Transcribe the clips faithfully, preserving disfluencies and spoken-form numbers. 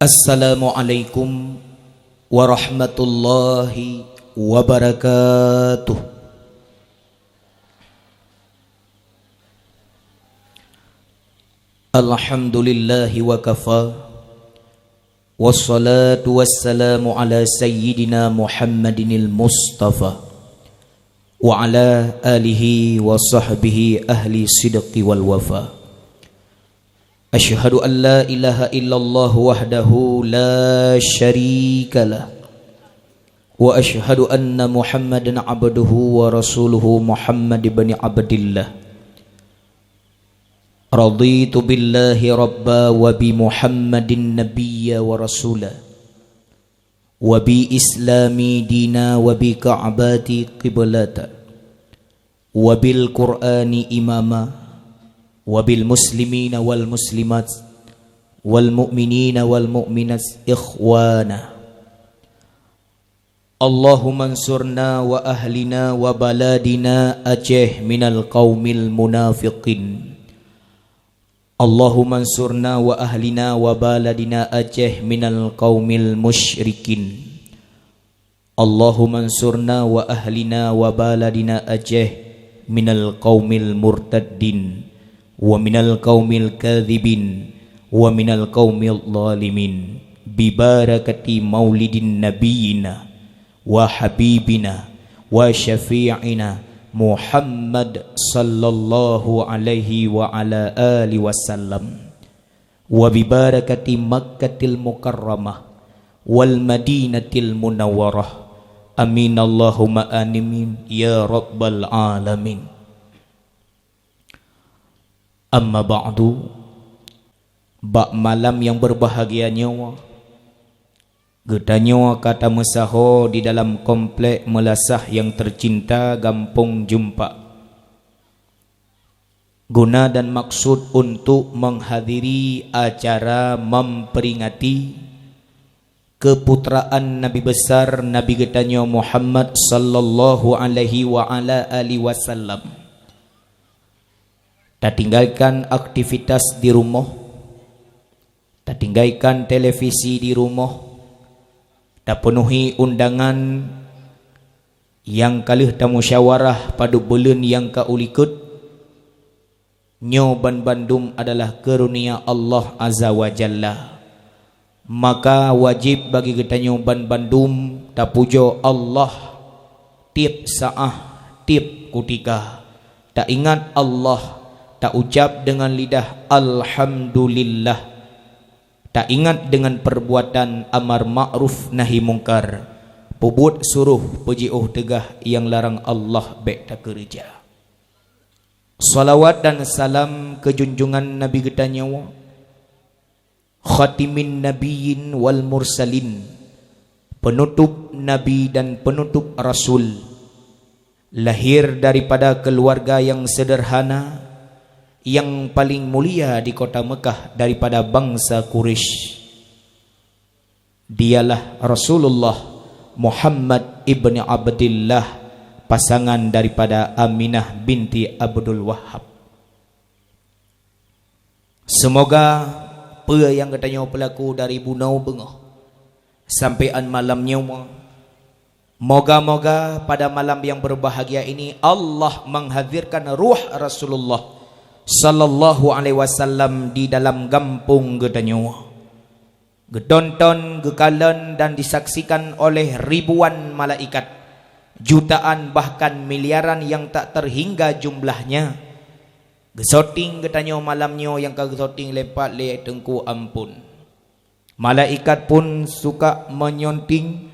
Assalamualaikum warahmatullahi wabarakatuh. Alhamdulillahi wa kafa. Wassalatu wassalamu ala sayyidina Muhammadinil Mustafa wa ala alihi wa sahbihi ahli sidqi wal wafa. Asyhadu an la ilaha illallah wahdahu la syarikalah. Wa asyhadu anna Muhammadan abduhu wa rasuluhu Muhammad ibn Abdillah. Raditu billahi rabba wa bi Muhammadin nabiyya wa rasula. Wa bi islami dina wa bi ka'bati qiblata. Wa bil Qur'ani imama, wa bil muslimina wal muslimat, wal mu'minina wal mu'minat ikhwana. Allahumma ansurna wa ahlina wa baladina Aceh minal qaumil munafiqin. Allahumma ansurna wa ahlina wa baladina Aceh minal qaumil musyrikin. Allahumma ansurna wa ahlina wa baladina Aceh minal qaumil murtaddin, wa minal qaumil kadzibin, wa minal qaumil zalimin, bi barakati maulidin nabiyina wa habibina wa syafi'ina Muhammad sallallahu alaihi wa ala alihi wasallam. Wa bi barakati Makkatil Mukarramah wal Madinatil Munawwarah. Amin Allahumma amin ya rabbal alamin. Amma ba'du, bak malam nyang berbahagia nyoe, geutanyoe ka tameusaho di dalam komplek meulasah nyang tercinta Gampông Jumpak. Guna dan maksud untuk menghadiri acara memperingati keputraan Nabi besar Nabi geutanyoe Muhammad sallallahu alaihi wa ala alihi wasallam. Tatinggalkan aktivitas di rumoh, tatinggalkan televisi di rumoh, tapeunuhi undangan nyang ka lheueh tamusyawarah padub buleuen nyang ka ulikot, nyoe banbandum adalah karunia Allah Azza wa Jalla. Maka wajéb bagi geutanyoe banbandum tapujoe Allah tieb saáh, tieb kutika. Taingat Allah, taucab deungon lidah, "Alhamdulillah." Taingat deungon peurbuatan amar ma'ruf nahi mungkar, peubuet suroh, peujiôh teugah nyang larang Allah bék takeureuja. Salawat dan salam keu junjungan Nabi geutanyoe, khatimin nabiyyin wal mursalin, penutup nabi dan penutup rasul, lahir daripada keuluwarga nyang seudeurhana, nyang paleng mulia di kota Meukah daripada bansa Quraisy. Dialah Rasulullah Muhammad ibni Abdillah, pasangan daripada Aminah binti Abdul Wahhab. Seumoga peue nyang geutanyoe peulaku dari bunoe beungoh sampoe 'an malam nyoe, moga-moga pada malam nyang berbahagia ini Allah menghadirkan ruh Rasulullah sallallahu alaihi wasallam di dalam gampông geutanyoe. Geutonton, geukalon dan disaksikan oleh ribuan malaikat, jutaan bahkan miliaran nyang tak terhingga jumlahnya. Geusoting geutanyoe malam nyoe nyang ka geusoting lé pat lé Teungku Amphon. Malaikat pun suka meunyoting.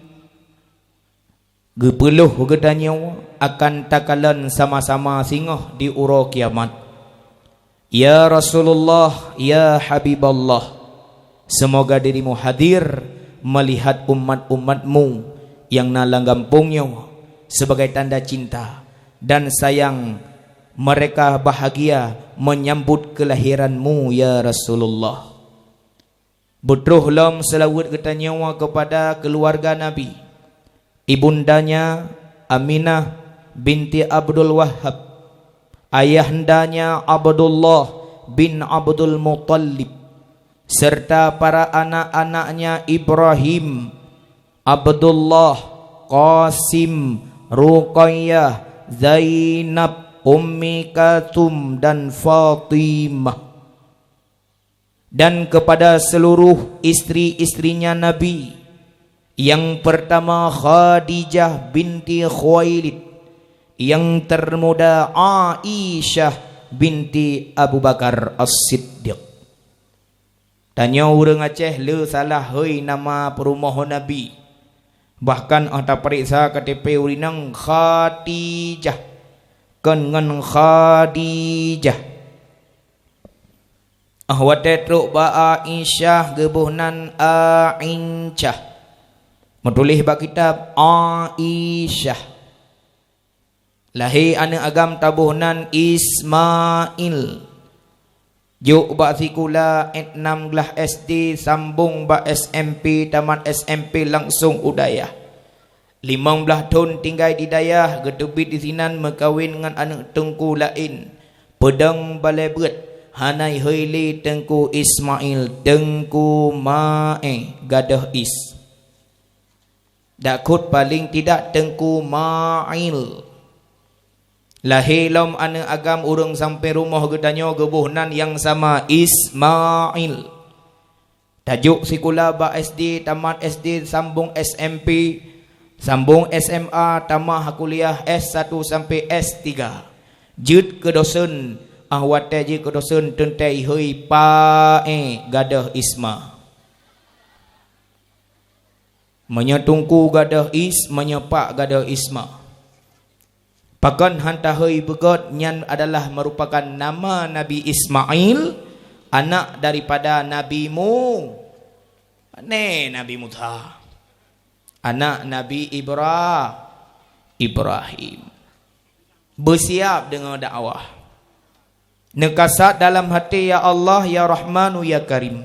Geupeuleuh geutanyoe akan takalon sama-sama singoh di uroe kiamat. Ya Rasulullah, ya Habiballah, seumoga dirimu hadir melihat umat-umatmu nyang na lam gampông nyoe sebagai tanda cinta dan sayang, mereka bahagia menyambut kelahiranmu, ya Rasulullah. Beutroh lom seulaweuet geutanyoe keupada keuluwarga Nabi, ibundanya Aminah binti Abdul Wahhab, ayahandanya Abdullah bin Abdul Muttalib, serta para anak-anaknya Ibrahim, Abdullah, Qasim, Ruqayyah, Zainab, Ummi Kalthum, dan Fatimah. Dan kepada seluruh istri-istrinya Nabi, yang pertama Khadijah binti Khuwailid, yang termuda Aisyah binti Abu Bakar As-Siddiq. Tanyoe ureuëng Aceh le salah hôi nama peurumoh Nabi. Bahkan óh tapareksa K T P ureuëng inong Khatijah, kon ngon Khadijah. Óh watée trok bak Aisyah geuboh nan Aincah. Meutuléh bak kitab Aisyah. Lahé aneuëk agam taboh nan Ismail. Jok bak sikula enam belas S D, sambong bak S M P, tamat S M P langsong u dayah. Limong blaih thon tinggai di dayah, geuteubiet disinan meukawen ngon aneuëk teungku laén. Peudong balée beuet, hana ihôi lé Teungku Ismail, Teungku Maé Gadôh Is. Dakot paléng tidak Teungku Mail. Lahé lom aneuëk agam ureuëng sampéng rumoh geutanyoe geuboh nan nyang sama Ismail. Tajok sikula bak S D, tamat S D, sambong S M P, sambong S M A, tamah kuliah S satu sampai S tiga. Jeuet keu dosen, óh watée jeuet keu dosen teuntée ihôi Paé Gadôh Isma. Meunyoe Teungku Gadôh Is, meunyoe Pak Gadôh Isma. Pakon han tahôi beugét, nyan adalah merupakan nama Nabi Ismail, anak daripada Nabi Mu-, né Nabi Musa, anak Nabi Ibra-, Ibrahim. Beusiab deungoe dakwah. Neukasat dalam hati, "Ya Allah, ya Rahmanu, ya Karim.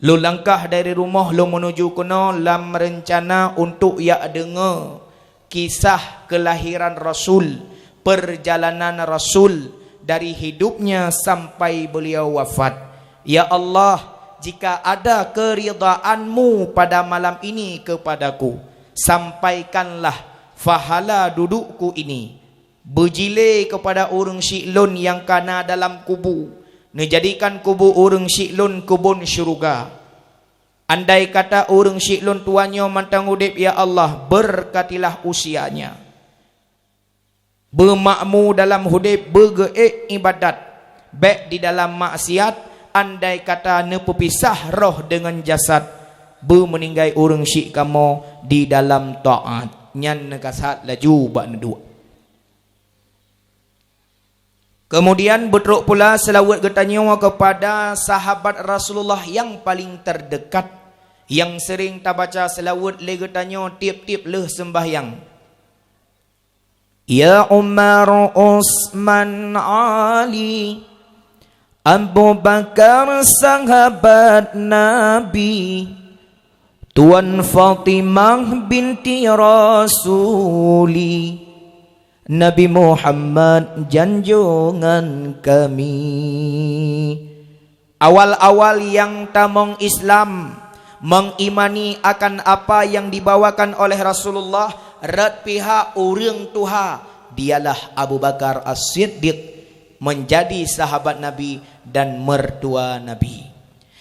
Lôn langkah dari rumoh lôn meunuju keunoe lam reuncana untuk jak deungoe kisah keulahiran Rasul, peurjalanan Rasul dari hidupnya sampai beuliau wafat. Ya Allah, jika ada keridhaan-Mu pada malam ini keupadaku, sampaikanlah pahala dudukku ini." Beujilée keupada ureuëng syiek lôn nyang ka na dalam kubu, neujadikan kubu ureuëng syiek lôn keubon syeuruga. Andai kata ureuëng syiek lôn tuan nyoe mantong udeb, ya Allah, beurkatilah usianya. Beumakmu dalam udeb, beugeuék iébadat, bék di dalam maksiat, andai kata neupeupisah roh deungon jasad, beumeuninggai ureuëng syiek kamoe di dalam taát. Nyan neukasat laju bak neuduek. Keumudian beutrok pula seulaweuet geutanyoe keupada sahabat Rasulullah nyang paleng teudekat, nyang seuring tabaca seulaweuet lé geutanyoe tieb-tieb lheueh seumbahyang. Ya Umar, Utsman, Ali, Abu Bakar sahabat Nabi, Tuan Fatimah binti Rasuli, Nabi Muhammad janjongan kami. Awal-awal nyang tamong Islam, mengimani akan apa yang dibawakan oleh Rasulullah, rot pihak ureuëng tuha, dialah Abu Bakar As-Siddiq, menjadi sahabat Nabi dan mertua Nabi.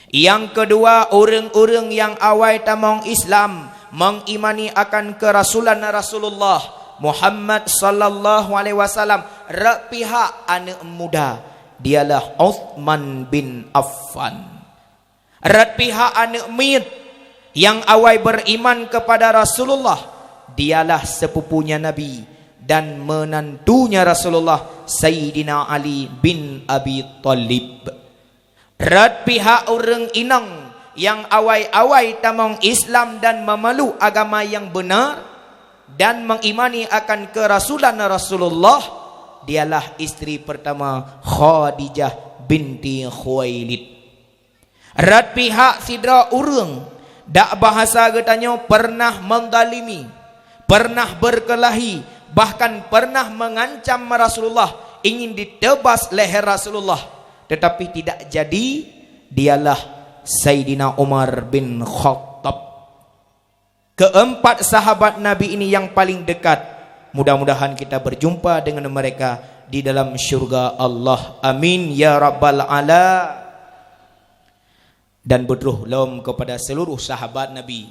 Nyang keudua, ureuëng-ureuëng nyang awai tamong Islam, mengimani akan keurasulan Rasulullah Muhammad sallallahu alaihi wasallam, rot pihak aneuëk muda, dialah Utsman bin Affan. Rot pihak aneuëk miet nyang awai beriman kepada Rasulullah, dialah sepupunya Nabi dan menantunya Rasulullah, Sayyidina Ali bin Abi Thalib. Rot pihak ureuëng inong nyang awai-awai tamong Islam dan memeluk agama nyang beuna dan mengimani akan keurasulan Rasulullah, dialah istri pertama Khadijah binti Khuwailid. Rot pihak sidroe ureuëng, dak bahasa geutanyoe, pernah mendalimi, pernah berkelahi, bahkan pernah mengancam Rasulullah, ingin ditebas leher Rasulullah, tetapi tidak jadi, dialah Saidina Umar bin Khattab. Keempat sahabat Nabi ini yang paling dekat. Mudah-mudahan kita berjumpa dengan mereka di dalam syurga Allah. Amin ya rabbal ala. Dan beudroh lom kepada seluruh sahabat Nabi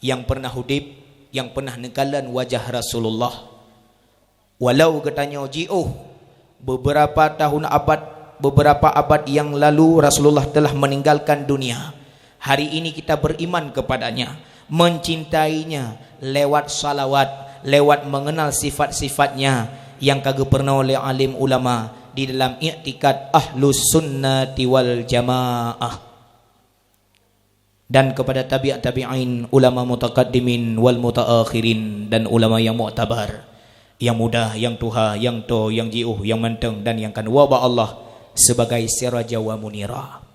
yang pernah udeb, yang pernah neukalon wajah Rasulullah. Walau geutanyoe jiôh, beberapa tahun abad, beberapa abad yang lalu Rasulullah telah meninggalkan dunia. Hari ini kita beriman kepadanya, mencintainya lewat salawat, lewat mengenal sifat-sifatnya yang ka geupeurunoe lé alim ulama di dalam iktikad Ahlus Sunnati wal Jamaah. Dan kepada tabi' tabi'in, ulama mutakaddimin wal mutaakhirin, dan ulama yang muktabar, yang muda, yang tuha, yang toe, yang jiôh, yang mantong, dan yang kan waba Allah sebagai siraja wa munira.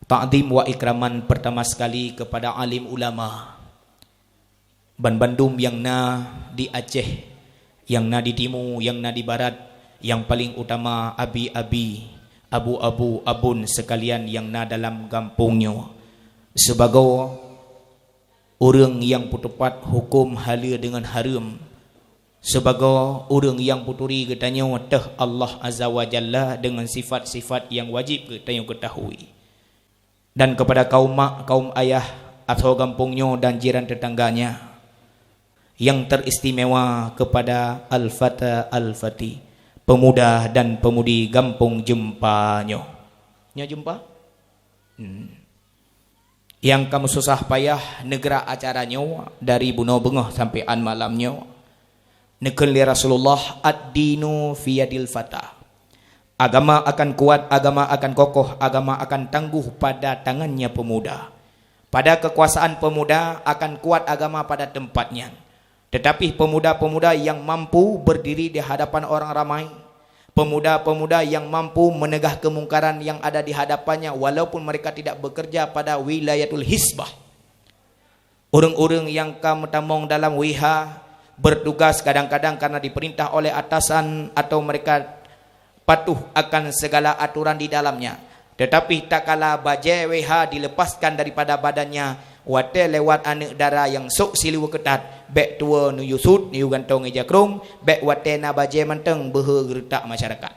Takzim wa ikraman pertama sekali kepada alim ulama. Banbandum nyang na di Aceh, nyang na di timu, nyang na di barat, nyang paling utama abi-abi, abu-abu, abon seukalian nyang na dalam gampông nyoe. Sibagoe ureuëng nyang peutupat huköm haleue deungon hareuem, sibagoe ureuëng nyang peuturi geutanyoe teuh Allah Azza wa Jalla deungon sifat-sifat nyang wajéb geutanyoe geutahui. Dan kepada kaum mak, kaum ayah, asoe gampông nyoe dan jiran tetangganya, yang teristimewa kepada Al-Fata Al-Fati, pemuda dan pemudi gampông Jeumpa nyoe. Nyoe Jeumpa? Hmm. Nyang ka meususah payah neugerak acara nyoe dari bunoe beungoh sampoe án malam nyoe. Neukheun lé Rasulullah, "Ad-dinu fi yadil fata." Agama akan kuat, agama akan kokoh, agama akan tangguh pada tangannya pemuda. Pada kekuasaan pemuda akan kuat agama pada tempat nyan. Tetapi pemuda-pemuda yang mampu berdiri di hadapan orang ramai, pemuda-pemuda yang mampu menegah kemungkaran yang ada di hadapannya walaupun mereka tidak bekerja pada wilayatul hisbah, ureuëng-ureuëng nyang ka meutamong dalam W H, bertugas kadang-kadang karena diperintah oleh atasan atau mereka patuh akan segala aturan di dalamnya. Tetapi takala bajée W H dilepaskan daripada badannya, watée lewat aneuëk dara nyang sôk siluweue keutat, bék tuwoe neuyue sut, neuyue gantong ija krông, bék watée na bajée mantong beuhe geureutak masyarakat.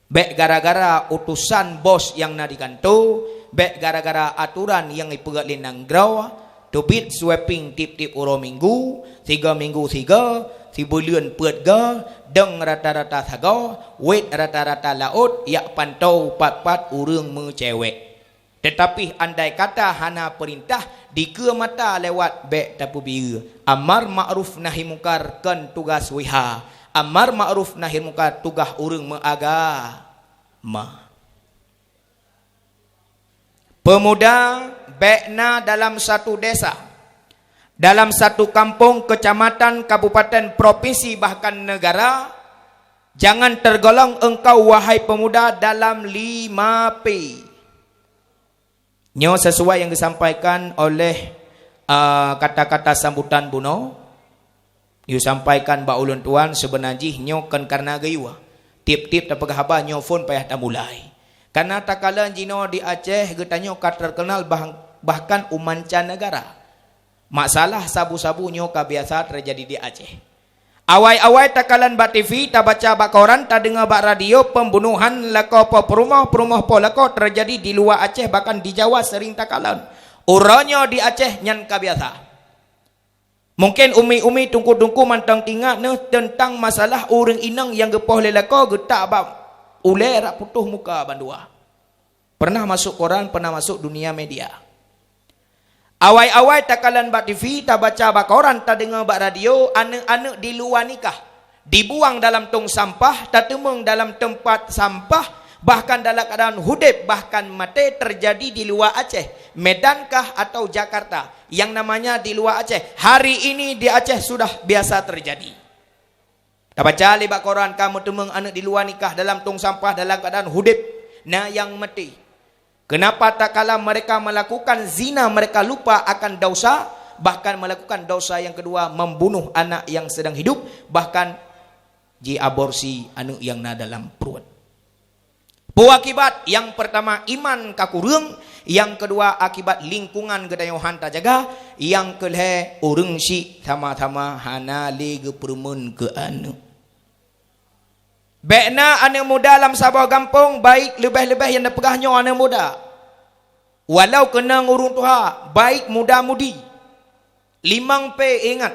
Bék gara-gara utosan bos nyang na di kantô, bék gara-gara aturan nyang ipeugét lé nanggroe, teubiet sweeping tieb-tieb uroe minggu, sigoe minggu sigoe, sibuleuen peuet goe, dong rata-rata sagoe, wét rata-rata laôt, jak pantô pat-pat ureuëng meucewek. Teutapi andai kata hana peurintah, dikeue mata lewat bék tapeubiyeu. Amar ma'ruf nahi mungkar kon tugas W H. Amar ma'ruf nahi mungkar tugaih ureuëng meuagama. Peumuda bék na dalam satu desa, dalam satu kampung, kecamatan, kabupaten, propinsi, bahkan negara, jangan tergolong engkau, wahai peumuda, dalam lima P. Nyoe sesuai nyang geusampaikan oleh, a, kata-kata sambutan bunoe. Yue sampaikan bak ulôn tuan, seubeuna jih nyoe kon kareuna geuyue. Tieb-tieb tapeugah haba nyoe phon payah tamulai. Kareuna takalon jinoe di Aceh geutanyoe ka terkenal bah-, bahkan u mancanegara. Masalah sabu-sabu nyoe ka biasa teujadi di Aceh. Awai-awai takalon bak T V, tabaca bak koran, tadeungoe bak radio pembunuhan lakoe po peurumoh, peurumoh po lakoe teujadi di luwa Aceh, bahkan di Jawa sering takalon. Uroe nyoe di Aceh nyan ka biasa. Mungken umi-umi, teungku-teungku mantong teuingat neuh teuntang masalah ureuëng inong nyang geupoh lé lakoe geutak bak ulée rak putôh muka bandua. Pernah masôk koran, pernah masôk dunia media. Awai-awai takalon bak T V, tabaca bak koran, tadeungoe bak radio, aneuëk-aneuëk di luwa nikah. Dibuang dalam tong sampah, tateumeung dalam teumpat sampah, bahkan dalam keuadaan udeb, bahkan maté teujadi di luwa Aceh, Medan kah atau Jakarta, yang namanya di luwa Aceh. Hari ini di Aceh sudah biasa teujadi. Tabaca lé bak koran ka meuteumeung aneuëk di luwa nikah dalam tong sampah dalam keuadaan udeb, na nyang maté. Kenapa tatkala mereka melakukan zina, mereka lupa akan dosa, bahkan melakukan dosa yang kedua, membunuh anak yang sedang hidup, bahkan jiaborsi aneuëk nyang na dalam pruet. Peue akibat? Nyang peurtama, iman ka kureueng. Nyang keudua, akibat lingkungan geutanyoe han tajaga. Nyang keulhèe, ureueng syiek sama-sama hana lé geupeureumeun keu aneuk. Bèk na aneuk muda lam saboh gampông, baik leubeh-leubeh nyang neupeugah nyoe aneuk muda. Walau keunong ureueng tuha, baik muda-mudi. Limong P ingat.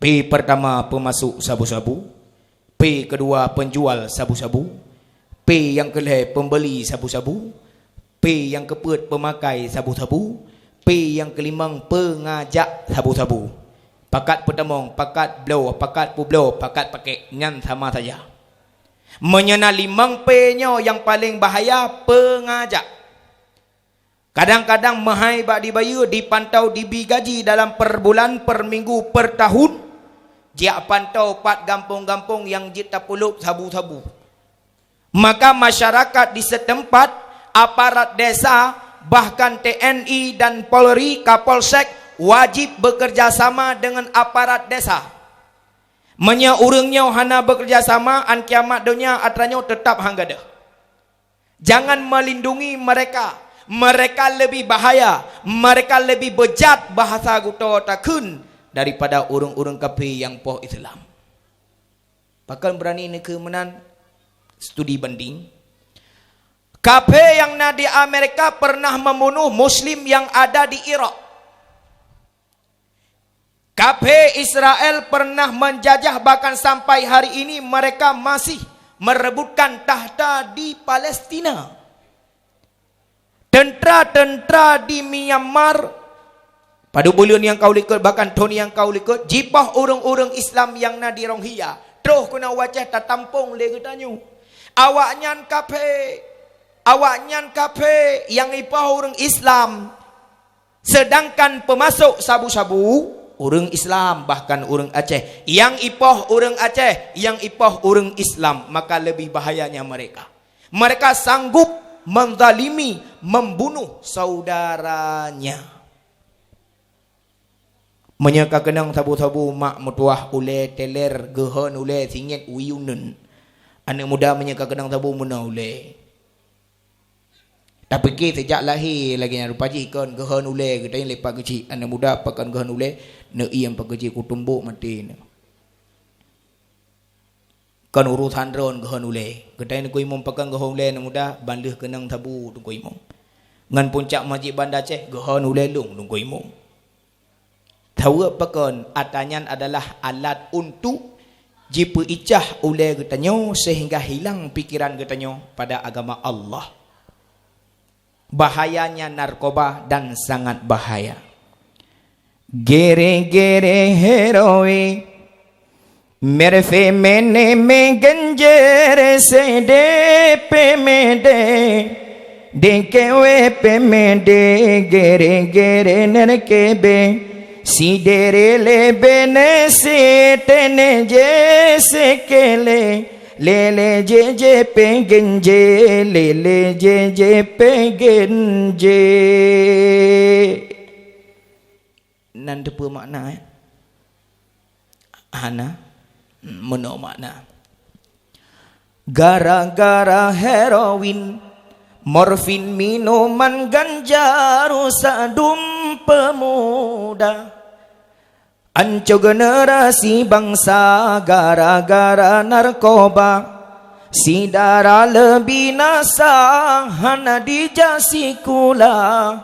P peurtama peumasok sabu-sabu, P keudua peunjual sabu-sabu, P nyang keulhèe peumbeuli sabu-sabu, P nyang keupeuet peumakai sabu-sabu, P nyang keulimong peungajak sabu-sabu. Pakat peutamong, pakat bloe, pakat peubloe, pakat pakèk, nyan sama saja. Meunyoe na limong P nyoe nyang paleng bahaya, peungajak. Kadang-kadang meuhai bak dibayeue, dipantau, dibi gaji dalam per bulan, per minggu, per tahun, jiak pantau pat gampông-gampông nyang jeuet tapeulob sabu-sabu. Maka masyarakat di setempat, aparat desa, bahkan T N I dan Polri, Kapolsek, wajib bekerja sama dengan aparat desa. Meunyoe ureueng nyoe hana bekerja sama, 'an kiamat donya atra nyoe teutap han gadôh. Jangan melindungi mereka. Mereka lebih bahaya, mereka lebih bejat, bahasa geutanyoe takheun, daripada ureueng-ureueng kafé nyang poh Islam. Pakon beurani neukheun meunan? Studi banding. Kafé nyang na di Amerika pernah membunuh Muslim yang ada di Irak. Kafé Israel pernah menjajah, bahkan sampai hari ini mereka masih merebutkan takhta di Palestina. Teuntara-teuntara di Myanmar, padub buleuen nyang ka u likot, bahkan thon nyang ka u likot, jipoh ureueng-ureueng Islam nyang na di Rohingya, troh keunoe u Aceh tatampông lé geutanyoe. Awaknyan kafé, awaknyan kafé nyang ipoh ureueng Islam. Seudangkan peumasok sabu-sabu ureueng Islam, bahkan ureueng Aceh. Nyang ipoh ureueng Aceh, nyang ipoh ureueng Islam, maka lebih bahayanya mereka. Mereka sanggup menzalimi, membunuh saudaranya. Meunyoe ka keunong sabu-sabu, mak meutuwah ulèe teler, geuhon ulèe singét wiyuneun. Aneuk muda meunyoe ka keunong sabu meunoe ulèe. Tapike sejak lahé lagèe nyan rupa jih, kon geuhon ulèe, geutanyoe lé pat keuchik, aneuk muda pakon geuhon ulèe, neuiem pat keuchik, kutumbok maté nyoe. Kon urosan droen geuhon ulèe. Geutanyoe Teungku Imum pakon geuhon ulèe aneuk muda, ban lheueh keunong sabu Teungku Imum. Ngon puncak Masjid Banda Aceh geuhon ulèe lôn Teungku Imum. Sabab pakon, atra nyan adalah alat untuk jipeuicah ulèe geutanyoe sehingga hilang pikiran geutanyoe pada agama Allah. Bahayanya narkoba dan sangat bahaya. Gere-gere heroin, merfe mene me genjere sede pemede, dekewe pemede gere-gere nerkebe, sidere lebene setene je sekele, lele je je pegenje, lele je je pegenje. Nan teupeue makna, eh? Hana meunoe makna. Gara-gara heroin, morfin, minuman ganja rusak dum peumuda. Anco generasi bansa gara-gara narkoba. Syedara leubinasa hana dijak sikula.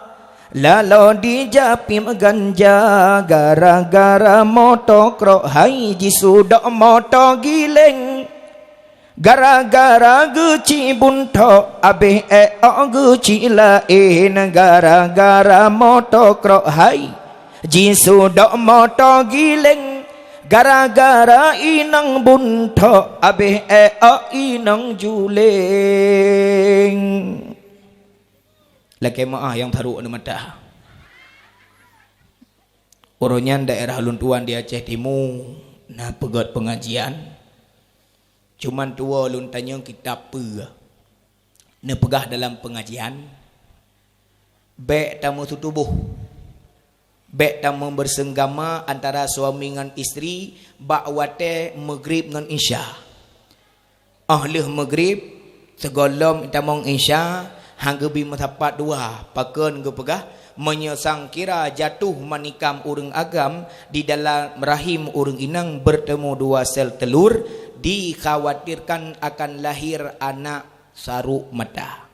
Lalo dijak piep ganja gara-gara moto krok hai jisudok moto gileng. Gara-gara geuchik buntok abeh éok geuchik laén gara-gara moto krok hai. Jisudok moto gileng gara-gara inong buntok abeh éok inong juleng. Lakèe meu'ah nyang tarok aneuk mata. Uroe nyan daerah lôn tuan di Aceh Timu na peugöt pengajian. Cuman tuwo lôn tanyong kitab peue. Neupeugah dalam pengajian, bèk tameusutuboh. Bèk tameubeurseunggama antara suami ngon istri bak watèe Maghrib ngon Isya. Óh lheueh Maghrib, Sigohlom tamong Isya, han geubi meusapat dua, pakon geupeugah, meunyoe sangkira jatuh manikam ureuëng agam di dalam rahim ureuëng inong bertemu dua sel telur, dikhawatirkan akan lahir anak saruk mata.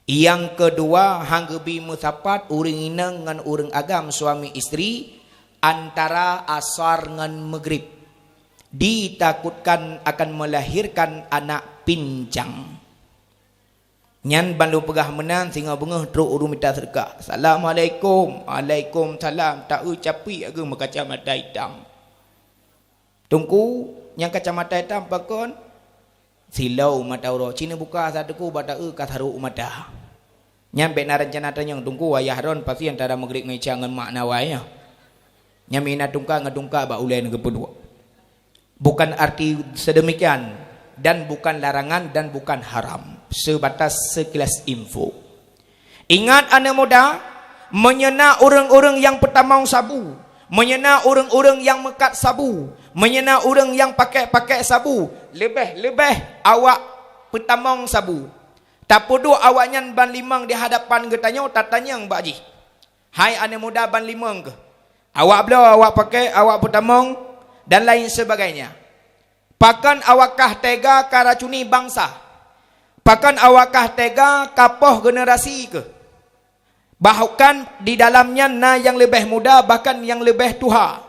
Nyang keudua, han geubi meusapat ureuëng inong ngon ureuëng agam suami istri antara asar ngon maghrib. Ditakutkan akan melahirkan anak pincang. Nyan ban lôn peugah meunan singoh beungoh trok ureuëng mita seudeukah. "Assalamualaikum." "Waalaikumsalam." Taeu capi ageuh meukacamata itam. "Teungku, nyang kacamata itam pakon?" "Silou mata uroe, ci neubuka sateukeu bak taeu ka sarok mata." Nyan bék na reuncana tanyong, "Teungku, ayah droen pasien tara maghrib ngon isya ngon mak nawai nyoe." Nyan mina tungka ngon tungka bak ulée neugeupeuduek. Bukan arti sedemikian, dan bukan larangan dan bukan haram. Sebatas sekilas info. Ingat aneuk muda, meunyoe na ureuëng-ureuëng nyang peutamong sabu, meunyoe na ureuëng-ureuëng nyang meukat sabu, meunyoe na ureuëng nyang pakek-pakek sabu, leubeh-leubeh awak peutamong sabu. Tapeuduek awaknyan ban limong di hadapan geutanyoe, tatanyong bak jih, "Hai aneuk muda ban limong keuh, awak bloe, awak pakek, awak peutamong, dan lain sebagainya. Pakon awak kah tega ka racuni bansa? Pakon awak kah tega ka poh generasi keuh? Bahkan di dalam nyan na nyang leubeh muda, bahkan nyang leubeh tuha.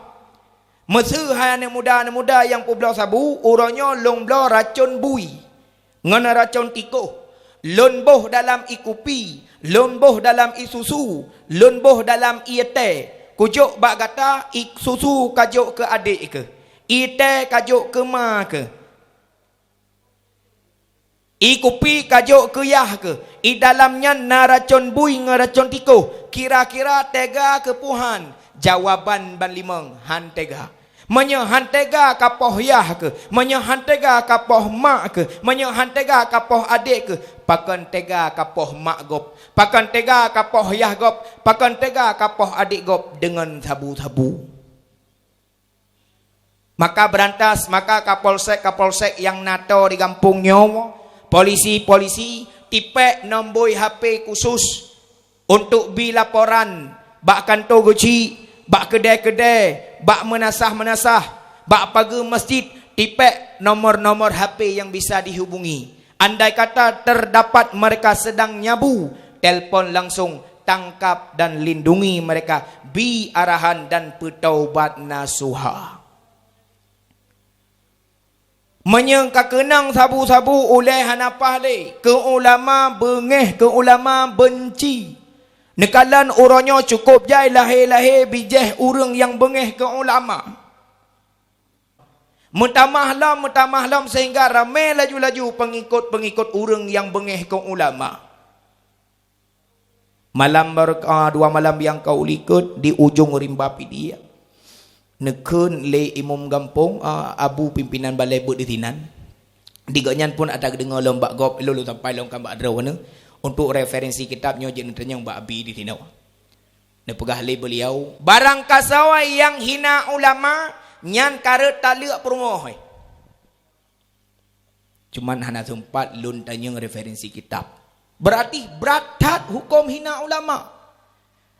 Meuseu hai aneuk muda-aneuk muda nyang peubloe sabu, uroe nyoe lôn bloe racon bui ngon racon tikoh. Lôn boh dalam ié kupi, lôn boh dalam ié susu, lôn boh dalam ié tée. Kujok bak gata, ié susu kajok keu adek keuh, ié tée kajok keu ma keuh, ié kupi kajok keu yah keuh. Ié dalam nyan na racon bui ngon racon tikoh. Kira-kira tega keuh peue han?" Jawaban ban limong, "Han tega." Meunyoe han tega ka poh yah keuh, meunyoe han tega ka poh mak keuh, meunyoe han tega ka poh adek keuh, pakon tega ka poh mak gob, pakon tega ka poh yah gob, pakon tega ka poh adek gob deungon sabu-sabu? Maka beurantas, maka kapolsek-kapolsek nyang na toe di gampông nyoe, polisi-polisi, tipék nomboi H P khusus untuk bi laporan bak kantô geuchik, bak keudée-keudée, bak meunasah-meunasah, bak pageue masjid, tipék nomor-nomor H P nyang bisa dihubungi. Andai kata terdapat mereka sedang nyabu, telpon langsung, tangkap dan lindungi mereka, bi arahan dan peutaubat nasuha. Meunyoe ka keunong sabu-sabu, ulée hana paih lé. Keu ulama beungéh, keu ulama beunci. Neukalon uroe nyoe cukôp jai lahé-lahé bijéh ureuëng nyang beungéh keu ulama. Meutamah lom, meutamah lom sehingga ramé laju-laju peungikot-peungikot ureuëng nyang beungéh keu ulama. Malam baru, ah, dua malam nyang ka u likot di ujong rimba Pidie, neukheun lé imum gampông, ah, abu pimpinan balai beuet di sinan. Di gobnyan pun ata geudeungoe lom bak gob, lôn, lôn sampai lom ka bak droeneuh. Untuk referensi kitab nyoe jeuet neutanyong bak abi di sinoe. Neupeugah lé beuliau, "Barang kasoe nyang hina ulama, nyan ka rhot taleuek peurumoh." Cuman hana seumpat lôn tanyong referensi kitab. Berarti brat that huköm hina ulama.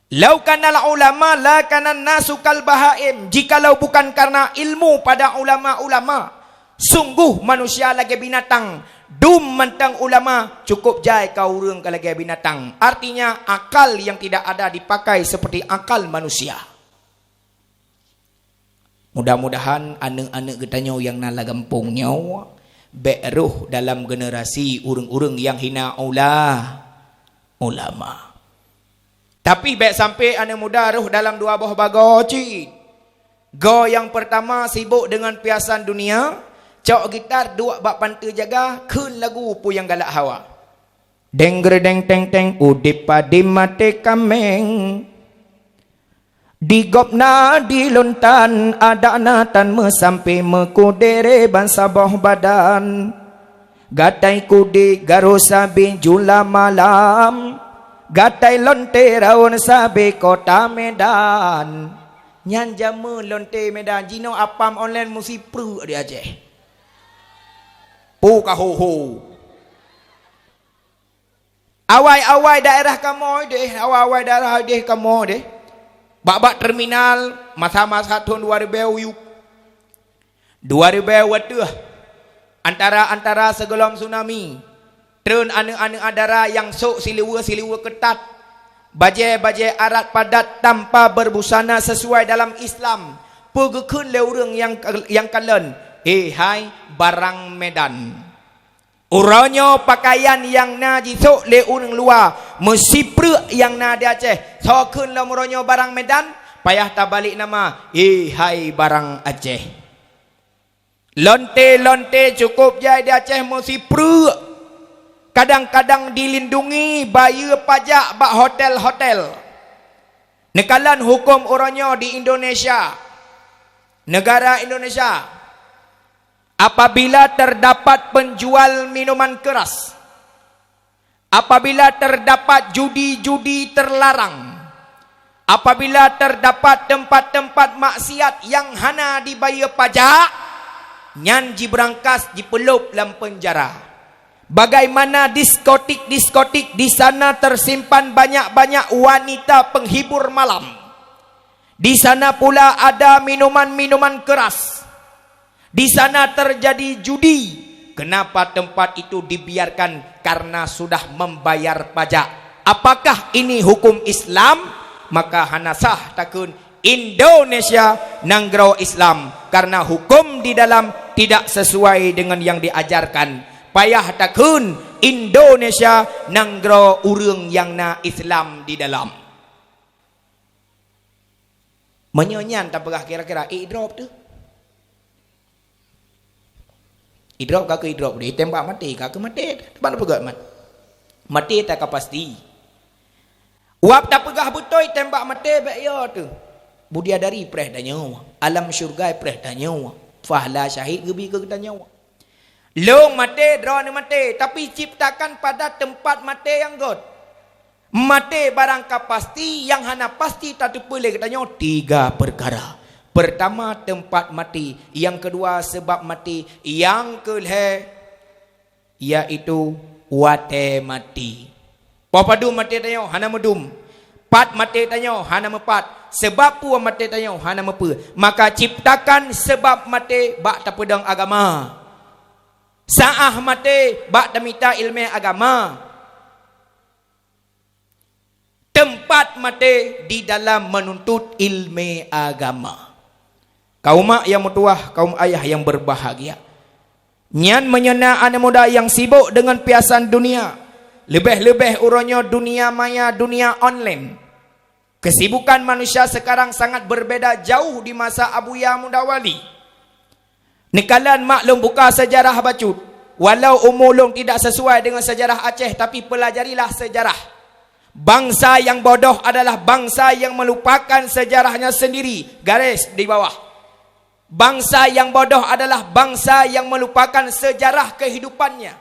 "Lau kanal ulama la kanan nasu kal bahaim." Jikalau bukan karena ilmu pada ulama-ulama, sungguh manusia lagée binatang. Dum mantong ulama cukôp jai ka ureuëng ka lagée binatang. Artinya, akal yang tidak ada dipakai seperti akal manusia. Mudah-mudahan aneuk-aneuk geutanyoe nyang na lam gampông nyoe bék rhoh dalam generasi ureuëng-ureuëng nyang hina ula-, ulama. Tapi bék sampai aneuk muda rhoh dalam dua boh bagoe cit. Goe nyang peurtama sibok deungon piasan dunia, cok gitar duek bak panteue jaga, kheun lagu peue nyang galak hawa. Deng gerdeng teng teng, udeb padé maté kaméng. Di gobnyan di lontan, adak na tan meusampé, meukudere bansaboh badan. Gatai kudé garoe sabé jula malam, gatai lonte rawon sabé kota Medan. Nyan jameun lonte Medan, jinoe apam online musi pruek di Aceh. Oh, ka ho-ho. Awai-awai daerah kamoe deh, awai-awai daerah deh kamoe deh. Bak-bak terminal, masa-masa thon dua ribèe u yup, dua ribèe u ateueh, antara-antara sigohlom tsunami, treun aneuk-aneuk dara nyang sôk siluweue-siluweue keutat, bajèe-bajèe arat padat tanpa berbusana sesuai dalam Islam, peue geukheun lé ureueng nyang, nyang kalon, "He hai barang Medan." Uroe nyoe pakaian nyang na jisôk lé ureueng luwa, meusipreuk nyang na di Aceh. Soe kheun lom uroe nyoe barang Medan, payah tabalek nama, "He hai barang Aceh." Lonte-lonte cukôp jai di Aceh meusipreuk. Kadang-kadang dilindungi bayeue pajak bak hotel-hotel. Neukalon huköm uroe nyoe di Indonesia, negara Indonesia. Apabila terdapat penjual minuman keras, apabila terdapat judi-judi terlarang, apabila terdapat tempat-tempat maksiat nyang hana dibayeue pajak, nyan jibeurangkas jipeulôb lam peunjara. Bagaimana diskotik-diskotik, di sana tersimpan banyak-banyak wanita penghibur malam. Di sana pula ada minuman-minuman keras. Di sana terjadi judi. Kenapa tempat itu dibiarkan? Karena sudah membayar pajak. Apakah ini hukum Islam? Maka hana sah takheun Indonesia nanggroe Islam, karena hukum di dalam tidak sesuai dengan yang diajarkan. Payah takheun Indonesia nanggroe ureueng nyang na Islam di dalam. Meunyoe nyan tapeugah kira-kira, idrop teuh. Idrop ka keu idrop deh, tembak maté ka keu maté. Teuma peugah mat-, maté ta ka pasti. Wab tapeugah beutôi tembak maté bèk yo teuh. Budiadari preh tanyoe, alam syurga preh tanyoe, pahala syahid geubi keu geutanyoe. Lôn maté, droeneuh maté, tapi ciptakan pada tempat maté nyang göt. Maté barang ka pasti, nyang hana pasti tateupeue lé geutanyoe tiga peukara. Pertama, tempat mati. Nyang keudua, sebab mati. Nyang keulhèe, yaitu watèe mati. Poh padum maté tanyoe hana meudum. Pat maté tanyoe hana meupat. Sebab peue maté tanyoe hana meupeue. Maka ciptakan sebab maté bak tapeudong agama. Saah maté bak tamita ileumèe agama. Tempat maté di dalam menuntut ileumèe agama. Kaum mak nyang meutuwah, kaum ayah nyang berbahagia. Nyan meunyoe na aneuk muda nyang sibok deungon piasan dunia, leubeh-leubeh uroe nyoe dunia maya, dunia online. Kesibukan manusia sekarang sangat berbeda jauh di masa Abuya Muda Wali. Neukalon mak lôn buka sejarah bacut. Walau umu lôn tidak sesuai dengan sejarah Aceh, tapi pelajarilah sejarah. Bangsa yang bodoh adalah bangsa yang melupakan sejarahnya sendiri. Garis di bawah. Bangsa yang bodoh adalah bangsa yang melupakan sejarah kehidupannya.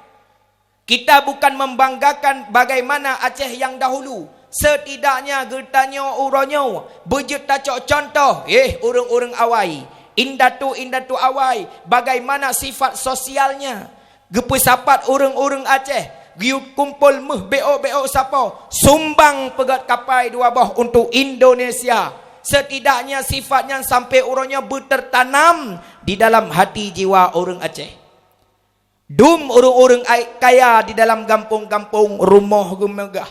Kita bukan membanggakan bagaimana Aceh yang dahulu. Setidaknya geutanyoe uroe nyoe beujeuet tacok contoh, eh, ureuëng-ureuëng awai, indatu-indatu awai, bagaimana sifat sosialnya. Geupeusapat ureuëng-ureuëng Aceh, geuyue kumpol méuh beok-beok sapo, sumbang peugöt kapai dua boh untuk Indonesia. Setidaknya sifat nyan sampai uroe nyoe beutertanam di dalam hati jiwa ureuëng Aceh. Dum ureuëng-ureuëng ai-, kaya di dalam gampông-gampông, rumoh geumeugah,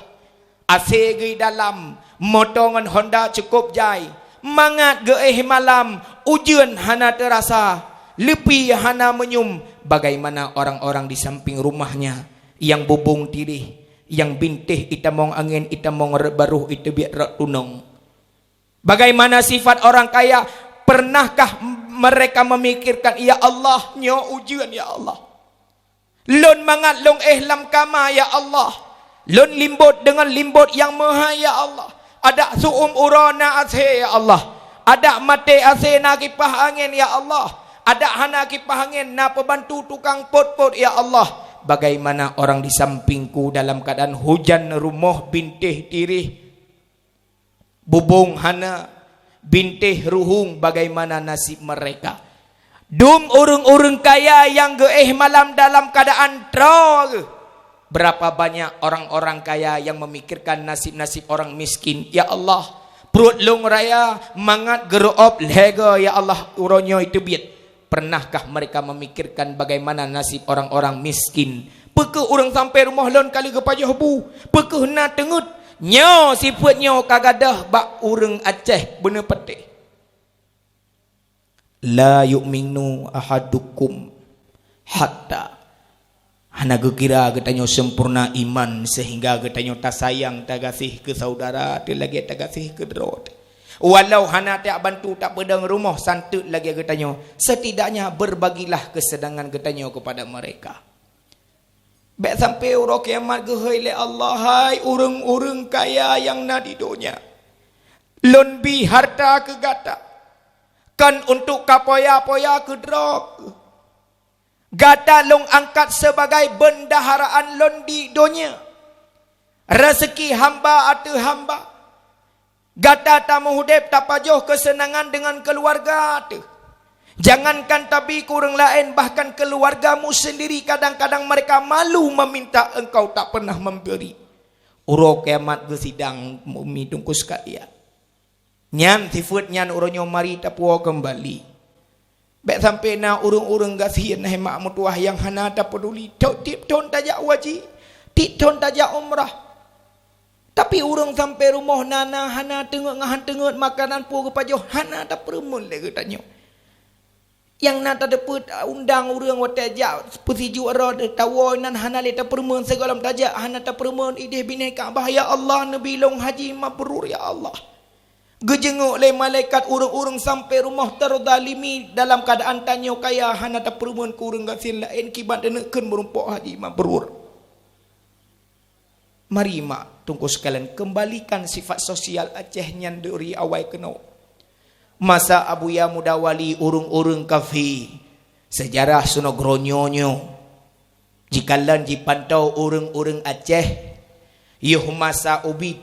AC geuh dalam, moto ngon Honda cukôp jai, mangat geuéh malam, ujeuen hana teurasa, leupi hana meunyum. Bagaimana orang-orang di samping rumahnya nyang bubông tireh, nyang bintéh itamong angén, itamong rot baroh, iteubiet rot tunong? Bagaimana sifat orang kaya? Pernahkah mereka memikirkan, "Ya Allah, nyoe ujeuen, ya Allah. Lôn mangat lôn éh lam kama, ya Allah. Lôn limbot deungon limbot nyang meuhai, ya Allah. Adak su'um uroe na AC, ya Allah. Adak maté AC na kipah angén, ya Allah. Adak hana kipah angén na peubantu tukang pot-pot, ya Allah." Bagaimana orang di sampingku dalam keadaan hujan rumoh bintéh tireh? Bubông hana, bintéh ruhueng, bagaimana nasib mereka? Dum ureuëng-ureuëng kaya nyang geuéh malam dalam keuadaan droe geuh. Berapa banyak orang-orang kaya yang memikirkan nasib-nasib orang miskin. Ya Allah, pruet lôn raya, mangat geuruôb lhée goe, ya Allah, uroe nyoe teubiet. Pernahkah mereka memikirkan bagaimana nasib orang-orang miskin? Peu kheueh ureuëng sampai rumoh lôn ka lheueh geupajoh bu? Peu kheueh na teungeut? Nyoe sifeuet nyoe ka gadôh bak ureuëng Aceh beuneupatéh. La yu'minu ahadukum hatta, hana geukira geutanyoe sempurna iman sehingga geutanyoe tasayang tagaséh keu saudara teuh lagée tagaséh keu droe teuh. Walau hana tajak bantu tapeudong rumoh santeut lagée geutanyoe, setidaknya berbagilah kesenangan geutanyoe kepada mereka. Bék sampai uroe kiamat geuhôi lé Allah, "Hai ureuëng-ureuëng kaya nyang na di donya, lôn bi harta keu gata, kon untuk kapoya-poya keu droe. Gata lôn angkat sebagai bendaharaan lôn di donya. Rezeki hamba ateueh hamba. Gata tameuhudeb tapajoh keuseunangan deungon keuluwarga teuh. Jangankan tabi keu ureuëng laén, bahkan keuluwargamu sendiri kadang-kadang mereka malu meminta engkau tak pernah memberi." Uroe kiamat geusidang, mukmin teungku sekalian. Nyan sifeuet nyan uroe nyoe mari tapuwoe keumbali. Bék sampai na ureuëng-ureuëng gasien hai mak meutuwah nyang hana tapeuduli. Tiep-tiep thon tajak haji, tiep thon tajak umrah. Tapi ureuëng sampai rumoh na, na hana teungeut ngon han teungeut makanan peue geupajoh, hana tapeureumeun lé geutanyoe. Nyang na tateupeue undang ureuëng watée jak peusijuek droe tawoe nan hana lé tapeureumeun, sigohlom tajak hana tapeureumeun idéh binéh Ka'bah, "Ya Allah, neubi lôn haji mabrur, ya Allah." Geujeungeuk lé malaikat ureuëng-ureuëng sampai rumoh teuzalimi dalam keuadaan tanyoe kaya hana tapeureumeun keu ureuëng gasien laén kiban taneuk kheun meurumpok haji mabrur. Mari mak teungku sekalian kembalikan sifat sosial Aceh nyan dari awai keunoe. Masa Abuya Muda Wali ureuëng-ureuëng kafé, sejarah seunoe geuronyoe nyoe. Jikalon jipantau ureuëng-ureuëng Aceh, yoh masa ubit,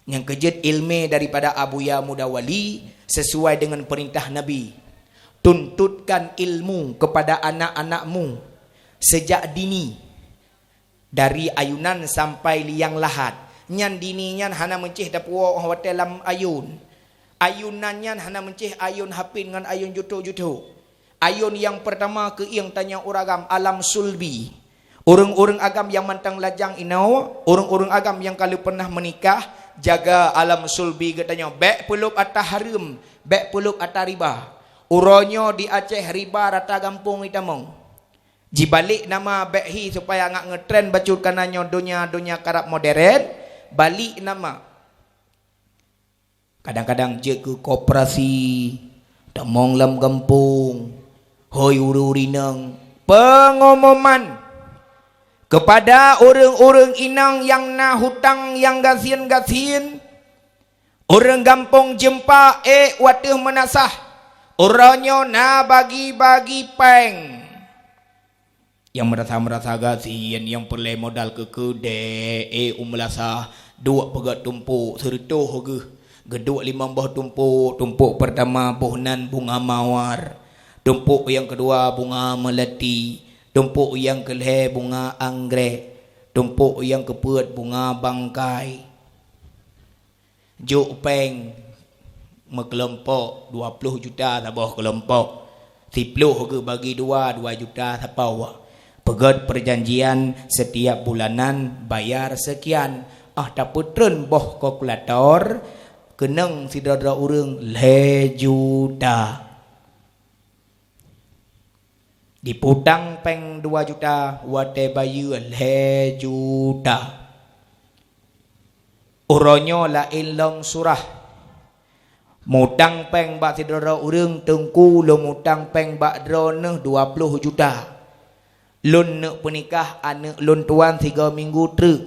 nyang keujeuet iéleumé daripada Abuya Muda Wali sesuai deungon peurintah Nabi. Tuntutkan ilmu kepada anak-anakmu sejak dini, dari ayunan sampai liang lahat. Nyan dini nyan hana meuncéh tapuwoe watée lam ayun. Ayunan nyan hana meuncéh ayun hapin ngon ayun juthok-juthok. Ayun nyang peurtama keuieng tanyoe ureuëng agam alam sulbi. Ureuëng-ureuëng agam nyang mantong lajang inoe, ureuëng-ureuëng agam nyang ka lheueh peunah meunikah, jaga alam sulbi geutanyoe. Bék peulop ata hareuem, bék peulop ata riba. Uroe nyoe di Aceh riba rata gampông itamong. Jibalek nama bék hi supaya ngak ngeutren bacut kana nyoe donya-donya karab moderen, balek nama. Kadang-kadang jeuet keu koperasi, tamong lam gampông, hôi ureuëng-ureuëng inong, pengumuman kepada ureuëng-ureuëng inong nyang na hutang nyang gasien-gasien, ureuëng gampông jeumpa ék wateueh meunasah, uroe nyoe na bagi-bagi péng. Nyang meurasa-meurasa gasien, nyang peureulée modal keu keudée, éh, u meulasah, duek peugét tumpôk seureutôh geuh. Geuduek limong boh tumpôk, tumpôk peurtama boh nan bunga mawar, tumpôk nyang keudua bunga meulati, tumpôk nyang keulhée bunga anggrék, tumpôk nyang keupeuet bunga bangkai. Jok péng meukeulompok, dua ploh juta saboh keulompok. Siploh geubagi dua, dua juta sapoh. Peugét peujanjian setiap bulanan bayar sekian. Ah, tapeutreun boh kalkulator, keunong sidroe-droe ureuëng lhée juta. Diputang péng dua juta, watée bayeue lhée juta. Uroe nyoe laén lom surah. Mutang péng bak sidroe-droe ureuëng, teungku lôn mutang péng bak droeneuh dua ploh juta. Lôn neuk peunikah aneuëk lôn tuan sigoe minggu treuk.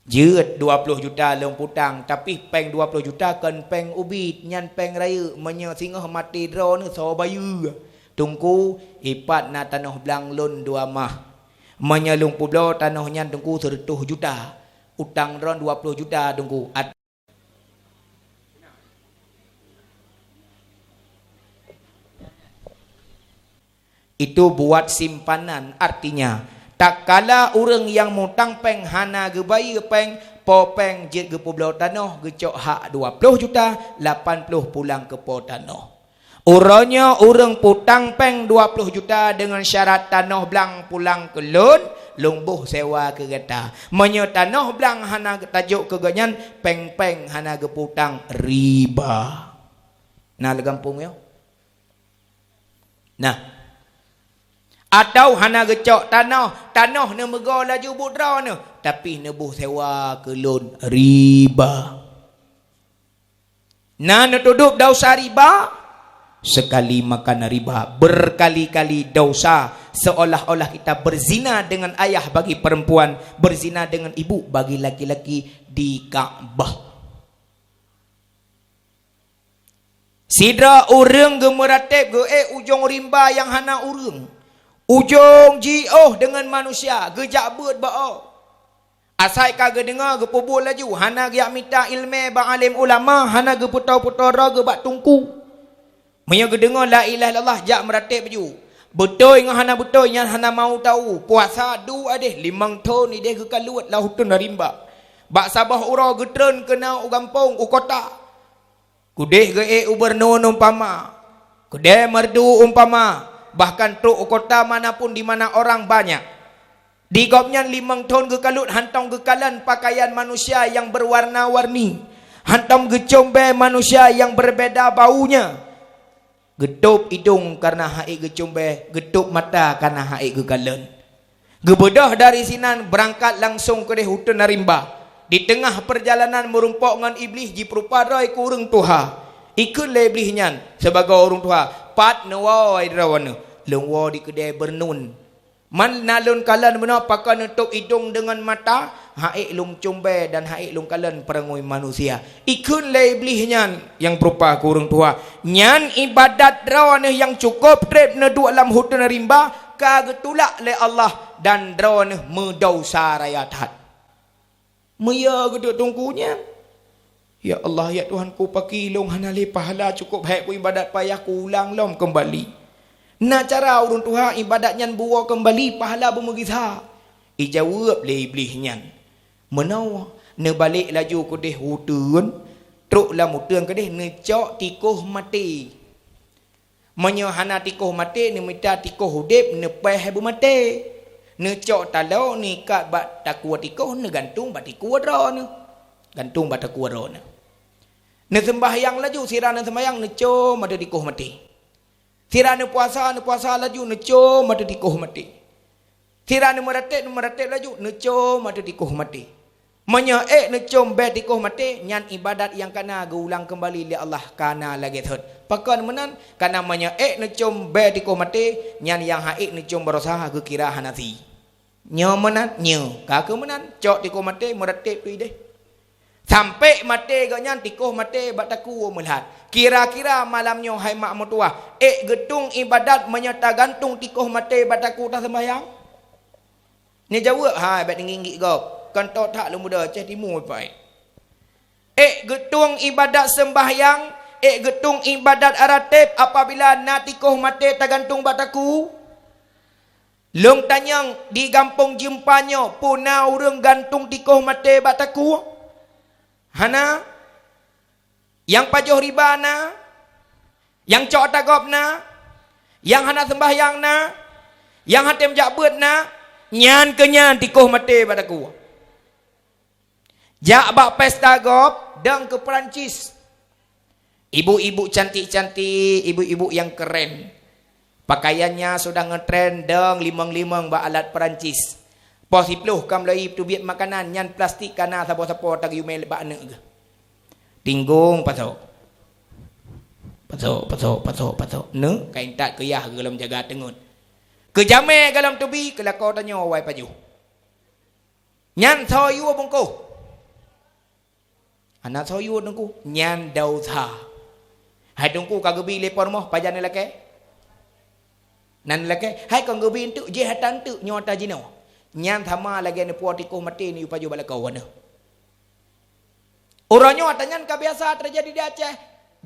Jeuet dua ploh juta lôn putang, tapi péng dua ploh juta kon péng ubit, nyan péng rayeuk. Meunyoe singoh maté droeneuh soe bayeue? Teungku, ipat na tanoh blang lôn dua mah. Meunyoe lôn peubloe tanoh nyan teungku seureutôh juta, utang droen dua ploh juta teungku. At- Itu buat simpanan, artinya, tatkala ureuëng nyang mutang péng hana geubayeue péng, po péng jeuet geupeubloe tanoh geucok hak dua ploh juta, lapan ploh pulang keu po tanoh. Uroe nyoe ureuëng putang péng dua ploh juta deungon syarat tanoh blang pulang keu lôn, lôn boh sewa keu gata. Meunyoe tanoh blang hana tajok keu gobnyan, péng-péng hana geuputang riba. Na lam gampông nyoe? Nah. Atau hana geucok tanoh, tanoh neumeugo laju buet droeneuh, tapi neuboh sewa keu lôn riba. Na neutudôb dosa riba, sekali makan riba, berkali-kali dosa, seolah-olah kita berzina dengan ayah bagi perempuan, berzina dengan ibu bagi laki-laki di Ka'bah. Sidroe ureuëng geumeuratéb geuék ujong rimba nyang hana ureuëng. Ujong jiôh deungon manusia, geujak beuet bak-o. Asai ka geudeungoe geupeubuet laju, hana geujak mita iéleumé bak além ulama, hana geupeutoe-peutoe droe geuh bak teungku. Meunyoe geudeungoe la ilaha illallah, jak meuratéb laju. Beutôi ngon hana beutôi nyan hana mau tahu. Puasa duek idéh, limong thon idéh geukaluet lam uteuen rimba. Bak saboh uroe geutreun keunoe u gampông, u kota. Keudéh geuék u Beureunuen umpama, keudéh Meureudu umpama, bahkan trok u kota mana pun di mana orang banyak. Di gobnyan limong thon geukaluet hantom geukalon pakaian manusia nyang beuwarna-warni, hantom geucom bèe manusia nyang beubeda baunya. Geutôb idông kareuna han ék geucom bèe, geutôb mata kareuna han ék geukalon. Geubeudôh dari sinan beurangkat langsông keudéh uteuen rimba. Di teungoh peurjalanan meurumpok ngon Iblih jipeurupa droe keu ureuëng tuha. Ikheun lé Iblih nyan sibagoe ureuëng tuha, "Pat neuwoe droeneuh?" "Lôn woe di keudè Beureunuen." "Man na lôn kalon bunoe pakon neutôb idông deungon mata, han ék lôn com bèe dan han ék lôn kalon peurangui manusia." Ikheun lé Iblih nyan nyang peurupa keu ureuëng tuha, "Nyan iébadat droeneuh nyang cukôp trép neuduek lam uteuen rimba ka geutulak lé Allah dan droeneuh meudesya raya that." Meuyo geuduek teungku nyan, "Ya Allah, ya Tuhanku, pakri lôn hana lé pahala cukôp hék ku iébadat payah ku ulang lom keumbali. Na cara ureuëng tuha iébadat nyan buwoe keumbali pahala beumeugisa?" Ijaweueb lé Iblih nyan, "Meunoe, neubalék laju keudéh uteuen, trok lam uteuen keudéh neucok tikôh maté. Meunyoe hana tikôh maté, neumita tikôh udép neupéh beumaté. Neucok taloe neuikat bak takue tikôh neugantung bak tikue droeneuh." Gantung bak takue droeneuh. Neuseumbahyang laju, sira neuseumbahyang neucom ateueh tikôh maté. Sira neupuasa, neupuasa laju neucom ateueh tikôh maté. Sira neumeuratéb, neumeuratéb laju neucom ateueh tikôh maté. Meunyoe ék neucom bèe tikôh maté, nyan iébadat nyang kana geuulang keumbali lé Allah kana lagée thot. Pakon meunan? Kana meunyoe ék neucom bèe tikôh maté, nyan nyang han ék neucom baroesa geukira hana sie. Nyoe meunan, nyoe ka keuh meunan, cok tikôh maté meuratéb teuh idéh. Sampoe maté gobnyan tikôh maté bak takue meulhat. Kira-kira malam nyoe hai mak meutuwah, ék geutung iébadat meunyoe tagantung tikôh maté bak takue taseumbahyang? Neujaweueb, "Hai, bék neunginggik gob, kon tot that lôn muda ceh timu ipai." Ék geutung iébadat seumbahyang, ék geutung iébadat ratéb apabila na tikôh maté tagantung bak takue? Lôn tanyong di gampông Jeumpa nyoe, peue na ureuëng gantung tikôh maté bak takue? Hana? Nyang pajoh riba na? Nyang cok ata gob na? Nyang hana seumbahyang na? Nyang han tém jak beuet na? Nyan keuh nyan tikôh maté bak takue. Jak bak pesta gob, dong keu Perancis. Ibu-ibu cantik-cantik, ibu-ibu nyang keren. Pakaiannya sudah ngetren, dong limong-limong bak alat Perancis. Poh siploh ka mulai teubiet makanan, nyan plastik kana sapo-sapo tageuyue mé bak aneuk geuh. Tinggong pasok. Pasok, pasok, pasok, pasok. Neuk ka intat keuyah geuh lom jaga teungeut. Keujamé geuh lom teubi, keulakoe tanyoe awai pajoh. Nyan soe yue bungkôh. Hana soe yue teungku, nyan desya. Hai teungku ka geubi lé po rumoh, pajan neulakée? Nan neulakée, hai kon geubi eunteuk, jih ata eunteuk nyoe ata jinoe. Nyan sama lagée neupuwoe tikôh maté neuyue pajoh bak lakoe aneuk. Uroe nyoe ata nyan ka biasa teujadi di Aceh.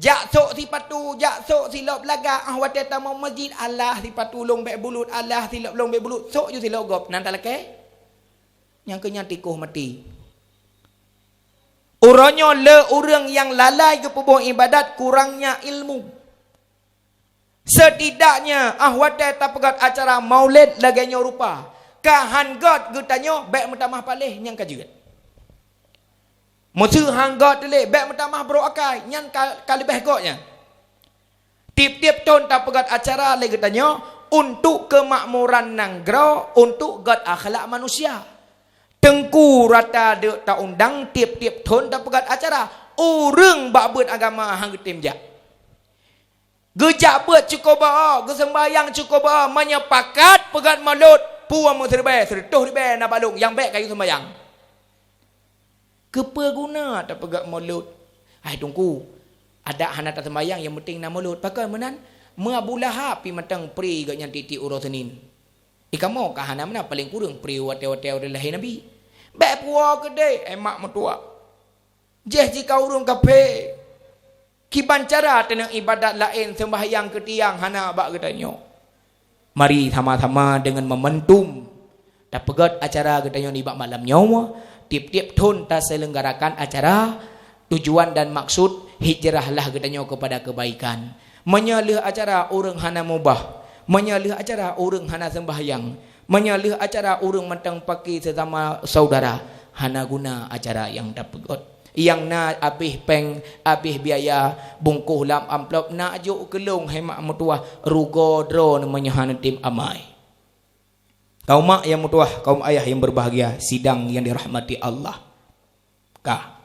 Jak sôk sipatu, jak sôk silop lagak, ah watée tamong masjid, alah sipatu lôn bék bulut, alah silop lôn bék bulut, sôk ju silop gob, nan talakée. Nyang keu nyan tikoh maté. Uroe nyoe le ureuëng nyang lalai geupeubuet iébadat kurangnya ilmu. Setidaknya, ah watée tapeugét acara maulid lagée nyoe rupa, ka han gét geutanyoe bék meutamah paléh nyang ka jeuet. Meuseu han gét teulé bék meutamah brok akai, nyan ka, ka leubeh gét nyan. Tieb-tieb thon tapeugét acara lé geutanyoe untuk keumakmuran nanggroe, untuk gét akhlak manusia. Teungku rata deuk taundang tieb-tieb thon tapeugét acara. Ureuëng bak beuet agama han geutem jak. Geujak beuet cukôp beuo, geuseumbahyang cukôp beuo, meunyoe pakat peugét mulod, peue meuseuribée, seureutôh ribée na bak lôn nyang bék kayue seumbahyang. Keupeue guna tapeugét mulod? Hai Teungku, adak hana taseumbahyang, nyang penting na mulod. Pakon meunan? Meu Abu Lahab pi mantong pri geuh nyan tieb-tieb uroe Seunin. Di kamoe ka hana meunan, paleng kureueng pri watée-watée uroe lahé Nabi. Bék puwoe keudeh, hai mak meutuwah. Jéh jika ureuëng kafé. Kiban cara teuneuk iébadat laén seumbahyang keu tiang hana bak geutanyoe. Mari sama-sama deungon momentum tapeugét acara geutanyoe nibak malam nyoe. Tieb-tieb thon taselenggarakan acara, tujuan dan maksud hijrahlah geutanyoe keupada keubaikan. Meunyoe lheueh acara ureuëng hana mubah, meunyoe lheueh acara ureuëng hana seumbahyang, meunyoe lheueh acara ureuëng mantong paki seusama saudara, hana guna acara nyang tapeugét. Nyang na abéh péng, abéh biaya, bungkôh lam amplop, na jok keu lôn hai mak meutuwah, rugoe droeneuh meunyoe hana tem amai. Kaum mak nyang meutuwah, kaum ayah nyang berbahagia, sidang nyang dirahmati Allah. Ka.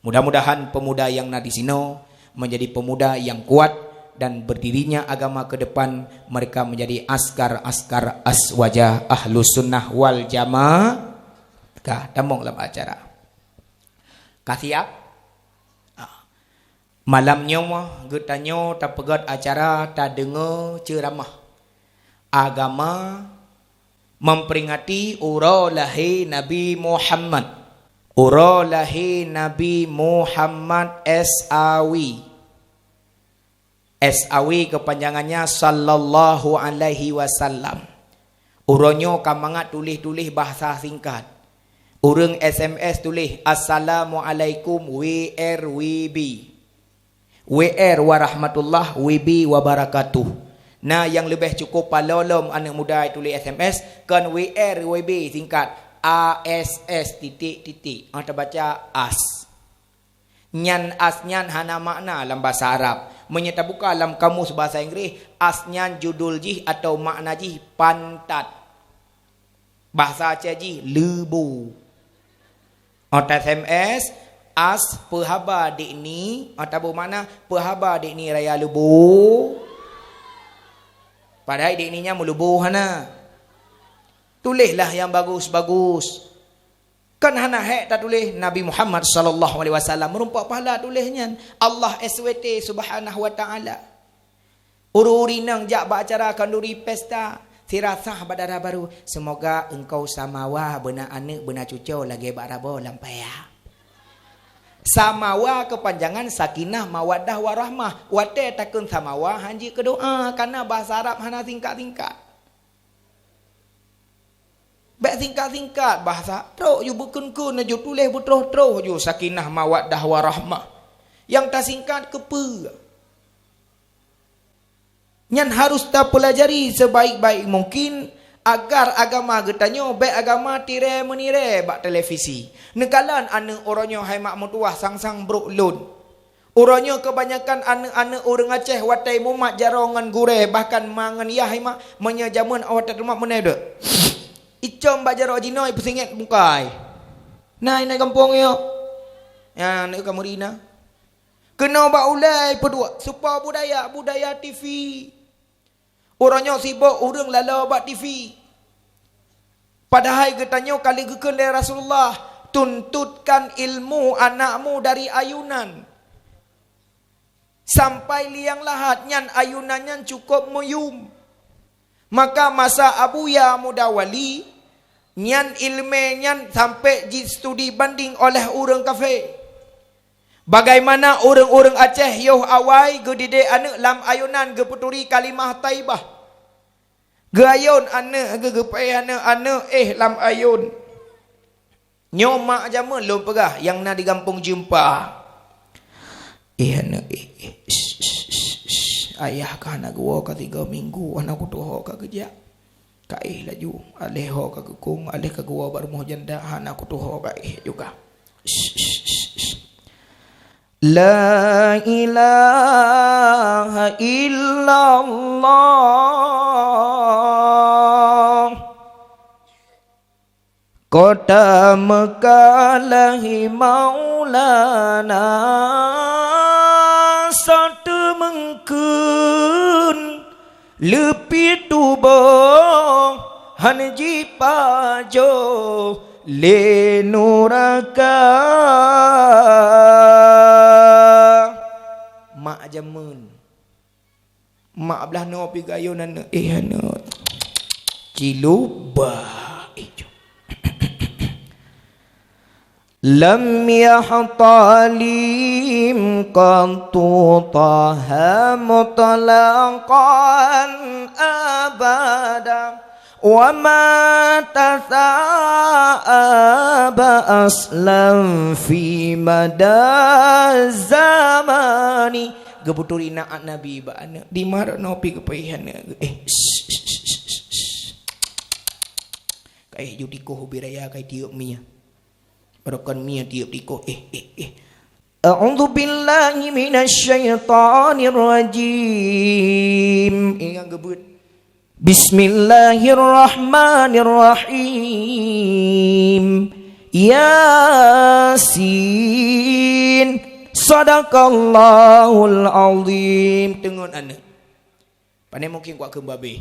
Mudah-mudahan pemuda nyang na di sinoe menjadi pemuda nyang kuat dan berdirinya agama ke depan, mereka menjadi askar-askar aswaja Ahlus Sunnah wal Jamaah. Ka, tamong lam acara. Ka siap? Ah. Malam nyoe geutanyoe tapeugét acara tadeungoe ceuramah agama memperingati uroe lahé Nabi Muhammad. Uroe lahé Nabi Muhammad S A W. S A W kepanjangannya Sallallahu Alaihi Wasallam. Uroe nyoe ka mangat tuléh-tuléh bahasa singkat. Ureuëng S M S tuléh, "Assalamualaikum W R W B." W R warahmatullah, W B wabarakatuh. Na nyang leubeh cukôp paloe lom aneuëk muda tuléh S M S, kon W R W B singkat, A S S titik titik. Ah, tabaca as. Nyan as nyan hana makna lam basa Arab. Meunyoe tabuka lam kamus basa Inggréh, as nyan judul jih atawa makna jih pantat. Basa Aceh jih leubo. Ota S M S, as peuhaba dek ni, ota bu makna peuhaba dek ni raya leubo. Padahai dek ni nyan meuleubo hana. Tuléhlah nyang bagus-bagus. Kan hana hék tatuléh Nabi Muhammad sallallahu alaihi wasallam, meureumpok pahala tuléh nyan. Allah S W T subhanahu wa ta'ala. Ureuëng-ureuëng inong jak bak acara khanduri pesta, sira sah bak dara barô, "Seumoga engkau samawa beuna aneuëk beuna cucoe lagée bak rabo lam paya." Samawa keupanjangan sakinah mawaddah warahmah. Watée takheun samawa han jeuet keu doá, kana basa Arab hana singkat-singkat. Bék singkat-singkat bahasa, trok ju beukheun-kheun, ju tuléh beutroh-troh ju sakinah mawaddah warahmah. Nyang tasingkat keupeue? Nyan harus tapeulajari sebaik-baik mungkin agar agama geutanyoe bék agama tirée-meunirée bak televisi. Neukalon aneuëk uroe nyoe hai mak meutuwah sang-sang brok lôn. Uroe nyoe keubanyakan aneuëk-aneuëk ureuëng Aceh watée mumat jaroe ngon gurée, bahkan ma ngon yah hai mak, meunyoe jameun awak that rumat meunoe deuek. Icom bak jaroe jinoe ipeusingét mukai. Na inan gampông nyoe. Nyan aneuëk ka meuri na. Keunoe bak ulée peuduek, seupôt budaya, budaya T V. Uroe nyoe sibok ureuëng laloe bak T V. Padahai geutanyoe ka lheueh geukheun lé Rasulullah, "Tuntutkan ilmu anakmu dari ayunan." Sampai liang lahat nyan ayunan nyan cukôp meuyum. Maka masa Abuya Muda Wali, nyan iéleumé nyan sampai jistudi banding oleh ureuëng kafé. Bagaimana ureuëng-ureuëng Aceh yoh awai geudidik aneuëk lam ayunan geupeuturi kalimah thaibah. Geuayôn aneuëk geu-, geupeuéh aneuëk, aneuëk éh lam ayôn. Nyoe mak jameun lôn peugah nyang na di gampông Jeumpa. Éh aneuëk éh, éh. Ayah ka hana geuwoe ka tiga minggu, hana kutuho ka geujak. Ka éh laju, aléh ho ka geukong, aléh ka geuwoe bak rumoh janda, hana kutuho ka éh juga. La ilaha illallah. Kota Mekah lahé Maulana, soe teumeungkeun leupie tuboh hana jipajoh lé nuraka. Mak jameun. Mak blah noe pi gayôn aneuëk, éh aneuëk. Cilubah ijo. Lam yahtalim qattu Taha mutlaqan abada. Wa ma tasa'aba aslam fi mada zamani. Geubeuturi na Nabi bak aneuëk. Di marot nopi geupeuéh aneuëk. Eh, shh, shh, shh, shh, shh. Kaéh ju tikoh ubé raya kai tiup mie. Barokon mie tiup tikoh. Eh, eh, eh. A'udzubillahi minasyaitonirrajim. Ingat geubeuet. Bismillahirrahmanirrahim. Yasin. Sadaqallahul azim. Teungon aneuëk. Pane mungkin kuat keu babeh.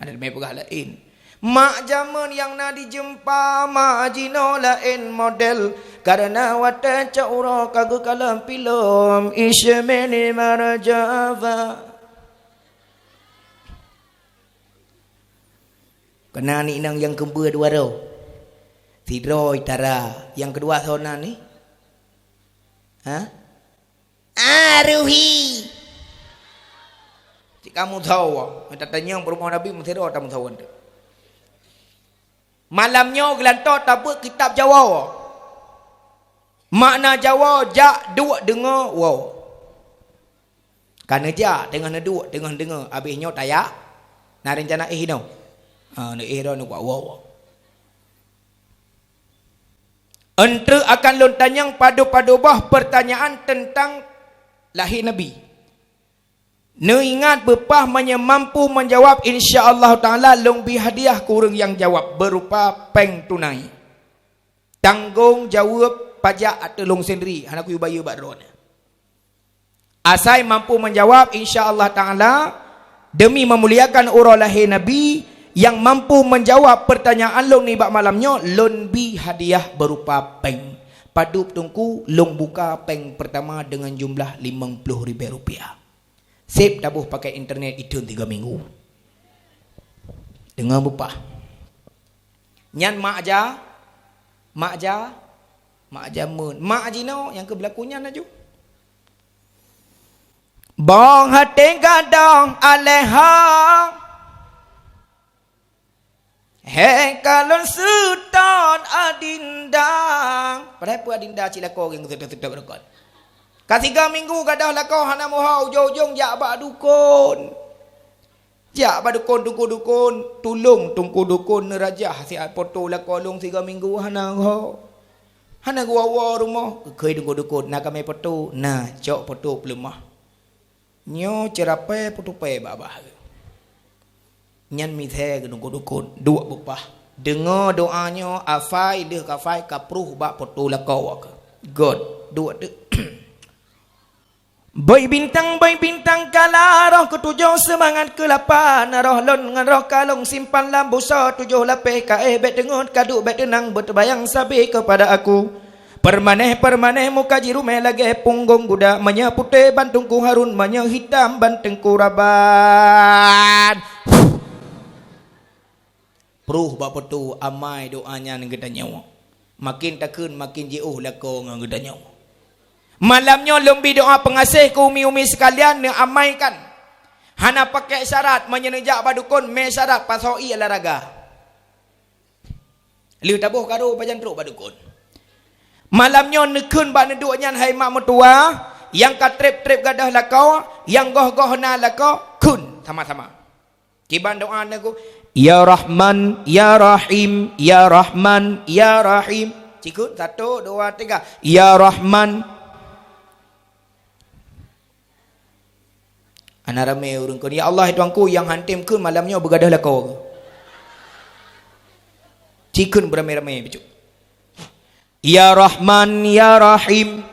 Ada mé peugah laén. Mak jameun nyang na di Jeumpa, mak jinoe laén model. Karena watée cok uroe ka geukalon pilom, isyemeni marajava. Keunan inong nyang keubeuet dua droe. Sidroe tara, nyang keudua soe nan ni? Ha? Aruhi. Cik kamu tahu, minta tanyong peurumoh Nabi meusidroe tamu tahu anda. Malam nyoe geulantoe tabeuet kitab Jawoe. Makna Jawoe, jak duek deungoe woe. Ka neujak, teungoh neuduek, teungoh deungoe, abéh nyoe tajak. Na reuncana éh inoe. Ha, neuéh droe neukuak woe. Eunteuk akan lôn tanyong padub-padub boh peurtanyaan teuntang lahé Nabi. Neuingat beupah meunyoe mampu meujawab, insya Allah Taala lôn bi hadiah keu ureuëng nyang jawab beurupa péng tunai. Tanggong jaweueb pajak ateueh lôn sendiri, hana kuyue bayeue bak droeneuh. Asai mampu meujawab, insya Allah Taala, demi meumuliakan uroe lahé Nabi, nyang mampu meujawab peurtanyaan lôn nibak malam nyoe, lôn bi hadiah beurupa péng. Padub teungku, lôn buka péng peurtama deungon jumlah limong ploh ribée rupiah. Seb taboh pakai internet iteun tiga minggu. Deungoe beupah. Nyan mak ja, mak ja, mak jameun. Mak jinoe nyang keu beulaku nyan laju. Bong até gadôh alèh ha. He kalon seutôt adinda. Padahai peue adinda cit lakoe geuh seutôt-seutôt beureukat. Ka tiga minggu gadôh lakoe hana meuho, ujong-ujong jak bak dukon. Jak bak dukon, teungku dukon, tulông teungku dukon neurajah siat poto lakoe lôn tiga minggu hana ho. Hana geuwoe-woe rumoh, geukheun teungku dukon, na kamé poto, na cok poto peuleumah. Nyoe ceurapée peutupée babah. Nyan misée geuh teungku dukon, duek beupah. Deungoe doa nyoe, afai deuh kafai ka pruh bak poto lakoe keuh. Göt, duek teuk. Bôi bintang, bôi bintang kala roh keutujoh seumangat keulapan, roh lôn ngon roh kalông simpan lam busoe tujoh lapéh kaéh bék teungeut kaduek bék teunang beuteubayang sabe keupada aku. Peuremaneh-peuremaneh muka jiruméh lagée punggong guda, meunyoe putéh ban Teungku Harun, meunyoe hitam ban Teungku Raban. Pruh bak poto amai doa nyan geutanyoe. Makin takheun makin jiôh lakoe ngon geutanyoe. Malam nyoe lôn bi doa peungaséh keu umi-umi seukalian neuamaikan. Hana pakék syarat, meunyoe neujak bak dukon, mé syarat pasoe ié olahraga. Lheueh taboh karo pajan trok bak dukon. Malam nyoe neukheun bak neuduek nyan hai mak meutuwa, nyang ka treb-treb gadôh lakoe, nyang goh-goh na lakoe, kheun sama-sama. Kiban doa neuku, "Ya Rahman, Ya Rahim, Ya Rahman, Ya Rahim." Cikheun, satu, dua, tiga. "Ya Rahman." Hana ramé ureuëng kheun, "Ya Allah, hai Tuhanku, nyang han tem kheun malam nyoe beugadôh lakoe." Cikheun beuramé-ramé bacut. "Ya Rahman, Ya Rahim."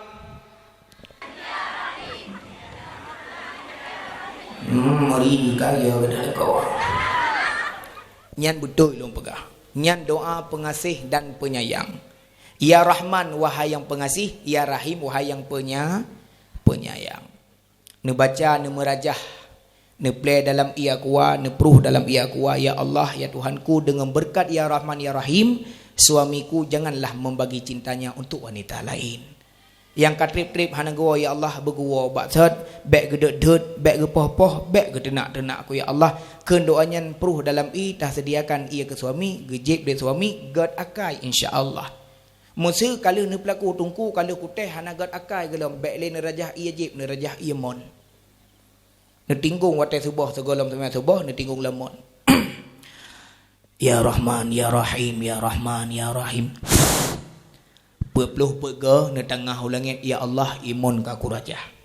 Hmm, mari kaya gadôh lakoe. Nyan beutôi lôn peugah. Nyan doa peungaséh dan peunyayang. Ya Rahman, wahai nyang peungaséh, Ya Rahim, wahai nyang peunya-, peunyayang. Neubaca, neumeurajah, neuplé dalam ié kuwa, neupruh dalam ié kuwa, "Ya Allah, ya Tuhanku, deungon beureukat ya Rahman, ya Rahim, suamiku janganlah membagi cintanya untuk wanita lain." Nyang ka treb-treb hana geuwoe, ya Allah, beuguwoe bak sot, bék geudeuet-deuet, bék geupoh-poh, bék geuteunak-teunak ku, ya Allah. Kheun doa nyan pruh dalam ié, taseudiakan ié keu suami, geujieb lé suami, gét akai, insya Allah. Meuseu ka lheueh neupeulaku teungku, ka lheueh kutéh hana gét akai gohlom, bék lé neurajah ié jieb, neurajah ié mon. Neutinggong watée suboh, sigohlom seumbahyang suboh, neutinggong lam mon. Ya Rahman, ya Rahim, ya Rahman, ya Rahim. Peuet ploh peuet goe neutangah u langét, ya Allah, ié mon ka kurajah.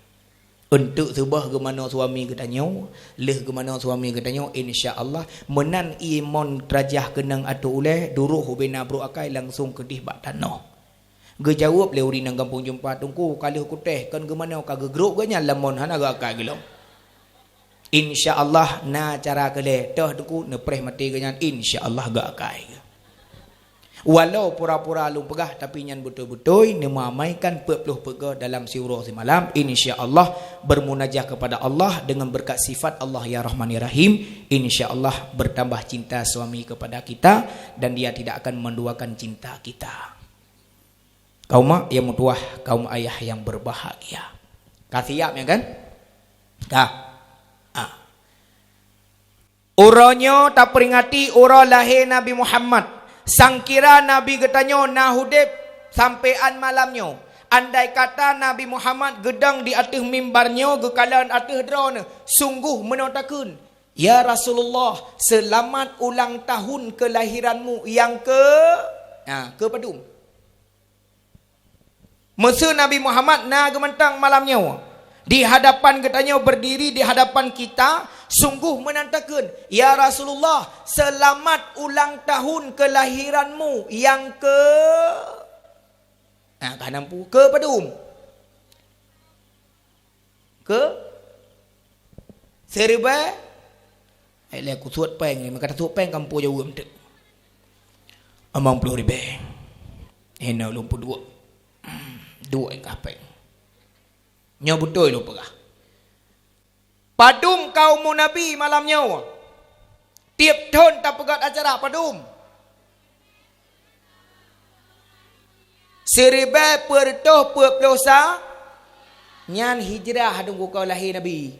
Eunteuk suboh geumanoe suami geutanyoe, lheueh geumanoe suami geutanyoe, insya Allah, meunan ié mon rajah keunong ateueh ulée, duroh ubena brok akai langsong keudeh bak tanoh. Geujaweueb lé ureuëng nyang gampông jeumpa, "Teungku, ka lheueh kutéh, kon geumanoe ka geugrok geuh nyan lam mon, hana gét akai gohlom." Insya Allah na cara keu lé, toh Teungku neupreh maté geuh nyan, insya Allah gét akai geuh. Walau pura-pura lôn peugah, tapi nyan beutôi-beutôi neumeuamaikan peuet ploh peuet goe dalam siuroe simalam, insya Allah bermunajah kepada Allah dengan berkat sifat Allah ya Rahman ya Rahim, insya Allah bertambah cinta suami kepada kita dan dia tidak akan menduakan cinta kita. Kaum mak nyang meutuwah, kaum ayah nyang berbahagia. Ka siap nyan kan? Ka. Ah. Uroe nyoe tapeuringati uroe lahé Nabi Muhammad. Sangkira Nabi geutanyoe na udeb sampoe án malam nyoe. Andai kata Nabi Muhammad geudong di ateueh mimbar nyoe geukalon ateueh droeneuh, sunggoh meunoe takheun, "Ya Rasulullah, seulamat ulang tahun keulahiranmu nyang keu," ha, keu padum? Meuseu Nabi Muhammad na geumantong malam nyoe di hadapan geutanyoe, berdiri di hadapan kita, sunggoh meunan takheun, "Ya Rasulullah, seulamat ulang tahun keulahiranmu nyang keu," nah, ka nampu, keu padum? Keu? Siribée? Eh, lé kusuet péng, meuka tasuet péng kamoe jaweueb teuk. Limong ploh ribée. Hinoe lôn peuduek. Duek kah péng. Nyoe beutôi lôn peugah. Padum ka umu Nabi malam nyoe? Tieb thon tapeugét acara padum? Siribée peuet reutôh peuet ploh sa, nyan hijrah dum ukeue lahé Nabi.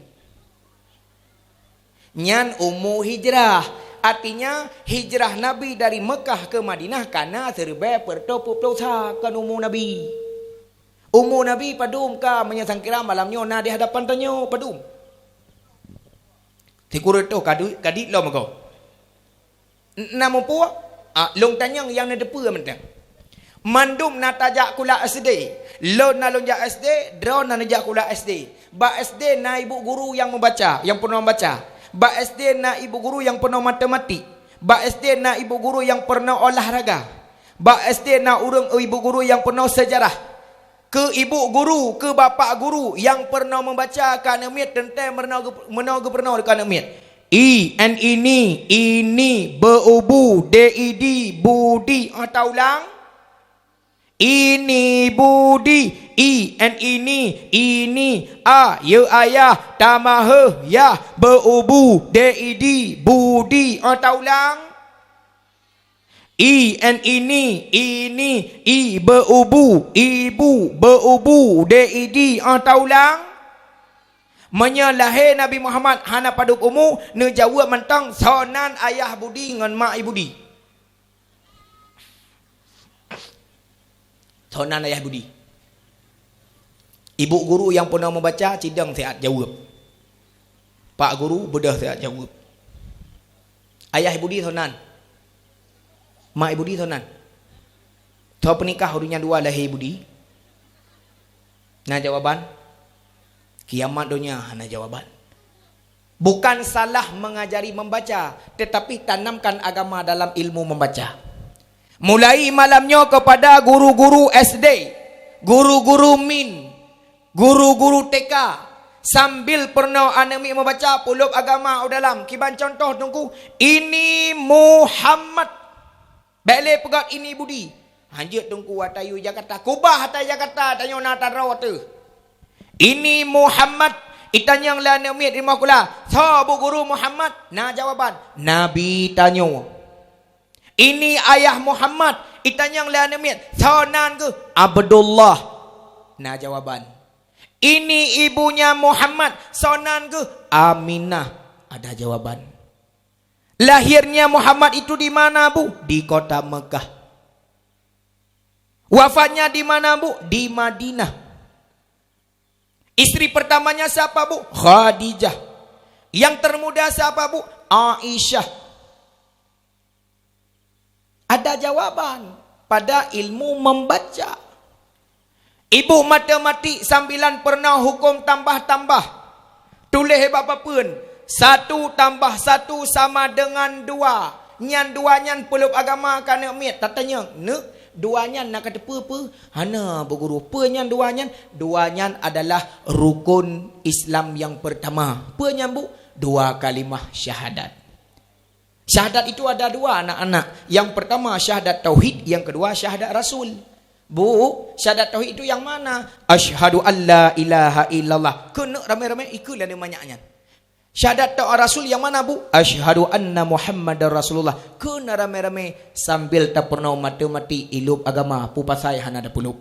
Nyan umu hijrah. Artinya, hijrah Nabi dari Mekah ke Madinah kana siribée peuet reutôh peuet ploh sa kon umu Nabi. Umu Nabi padum ka meunyoe sangkira malam nyoe na di hadapan tanyoe padum? Sikureueng reutôh ka duek, ka dit lom agoe. N-, na muphom? Ah, lôn tanyong nyang neuteupeue mantong. Mandum na tajak sikula S D. Lôn na lôn jak S D, droe na neujak sikula S D. Bak S D na ibu guru nyang meubaca, nyang peurunoe baca. Bak S D na ibu guru nyang peurunoe matematik. Bak S D na ibu guru nyang peurunoe olahraga. Bak S D na ureuëng ibu guru nyang peurunoe sejarah. Keu ibu guru, keu bapak guru nyang peurunoe meubaca ka aneuk miet teuntée meurunoe geup-, meunoe geupeurunoe keu aneuk miet. I, N, I, ni, ini, B, U, bu, D, I, di, budi. Ah, taulang. Ini budi, I, N, I, ni, ini, A, ye, ayah, tamah, heuh, yah, B, U, bu, D, I, di, budi. Ah, taulang. I, en, ini, ini, i, beuubu, ibu, beuubu, de, idi, ah, taulang. Meunyoe lahé Nabi Muhammad hana padub umu, neujaweueb mantong, "Soe nan ayah Budi ngon mak i Budi?" Soe nan ayah Budi? Ibu guru nyang peunoh meubaca, cidong siat jaweueb. Pak guru beudôh siat jaweueb. Ayah Budi soe nan? Mak Budi soe nan? Soe peunikah ureueng nyang dua lahé Budi? Na jawaban? Kiamat donya hana jawaban. Bukan salah mengajari membaca, tetapi tanamkan agama dalam ilmu membaca. Mulai malam nyoe kepada guru-guru S D, guru-guru min, guru-guru T K, sambil peurunoe aneuk miet membaca peulob agama u dalam. Kiban contoh Teungku, "Ini Muhammad." Bék lé peugét "Ini Budi". Hanjeuet Teungku ata yue Jakarta. Kubah ata Jakarta, tanyoe na tadroe teuh. "Ini Muhammad", itanyong lé aneuk miet di makula. "Soe bu guru Muhammad?" Na jawaban, "Nabi tanyoe." "Ini ayah Muhammad", itanyong lé aneuk miet. "Soe nan geuh?" "Abdullah." Na jawaban. "Ini ibunya Muhammad", soe nan geuh? "Aminah." Ada jawaban. "Lahirnya Muhammad itu di mana, Bu?" "Di kota Mekah." "Wafatnya di mana, Bu?" "Di Madinah." "Istri pertamanya siapa, Bu?" "Khadijah." "Yang termuda siapa, Bu?" "Aisyah." Ada jawaban pada ilmu membaca. Ibu matematik sambilan peurunoe huköm tambah-tambah. Tuléh bak papeuen, satu tambah satu sama dengan dua. Nyan dua nyan peulob agama keu aneuk miet. Tatanyong, "Neuk, dua nyan na kateupeue peue?" "Hana, Bu Guru." "Peue nyan dua nyan?" "Dua nyan adalah rukun Islam yang pertama." "Peue nyan, Bu?" "Dua kalimah syahadat." Syahadat itu ada dua anak-anak. Yang pertama syahadat tauhid, yang kedua syahadat rasul. Bu, syahadat tauhid itu yang mana? "Asyhadu an la ilaha illallah." Keuneuk ramé-ramé, ikeu lé manyak nyan. Syahadat tau-, rasul yang mana, Bu? "Asyhadu anna Muhammadar Rasulullah." Keuneuk ramé-ramé sambil tapeurunoe matematik ilub agama, peue pasai hana tapeulob.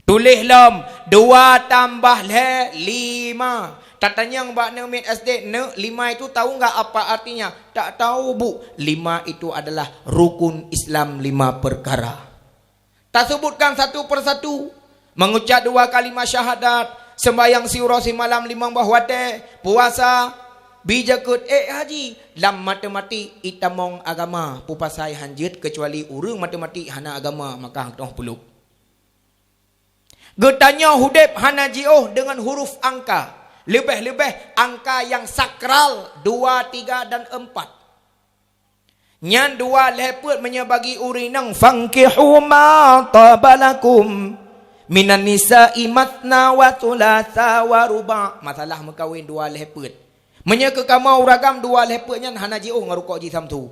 Tuléh lom, dua tambah lhée, lima. Tatanyong bak aneuk miet S D, "Neuk, lima itu tahu enggak apa artinya?" "Tak tahu, Bu." "Lima itu adalah rukun Islam lima perkara." Tasebutkan satu persatu. Mengucap dua kalimah syahadat, sembahyang siuroe simalam limong boh watée, puasa, bi jakeuet, ék haji, lam matematik itamong agama, peue pasai hanjeuet keucuali ureuëng matematik hana agama, maka hana peulob. Geutanyoe udeb hana jiôh deungon huruf angka, leubeh-leubeh angka nyang sakral dua, tiga, dan empat. Nyan dua lhée peuet meunyoe bagi ureuëng inong, "Fankihu ma taba lakum minan nisa'i matsna wa tsulatsa wa ruba'." Masalah meukawen dua lhée peuet. Meunyoe keu kamoe ureuëng agam dua lhée peuet nyan hana jiôh ngon rukok jih samsu.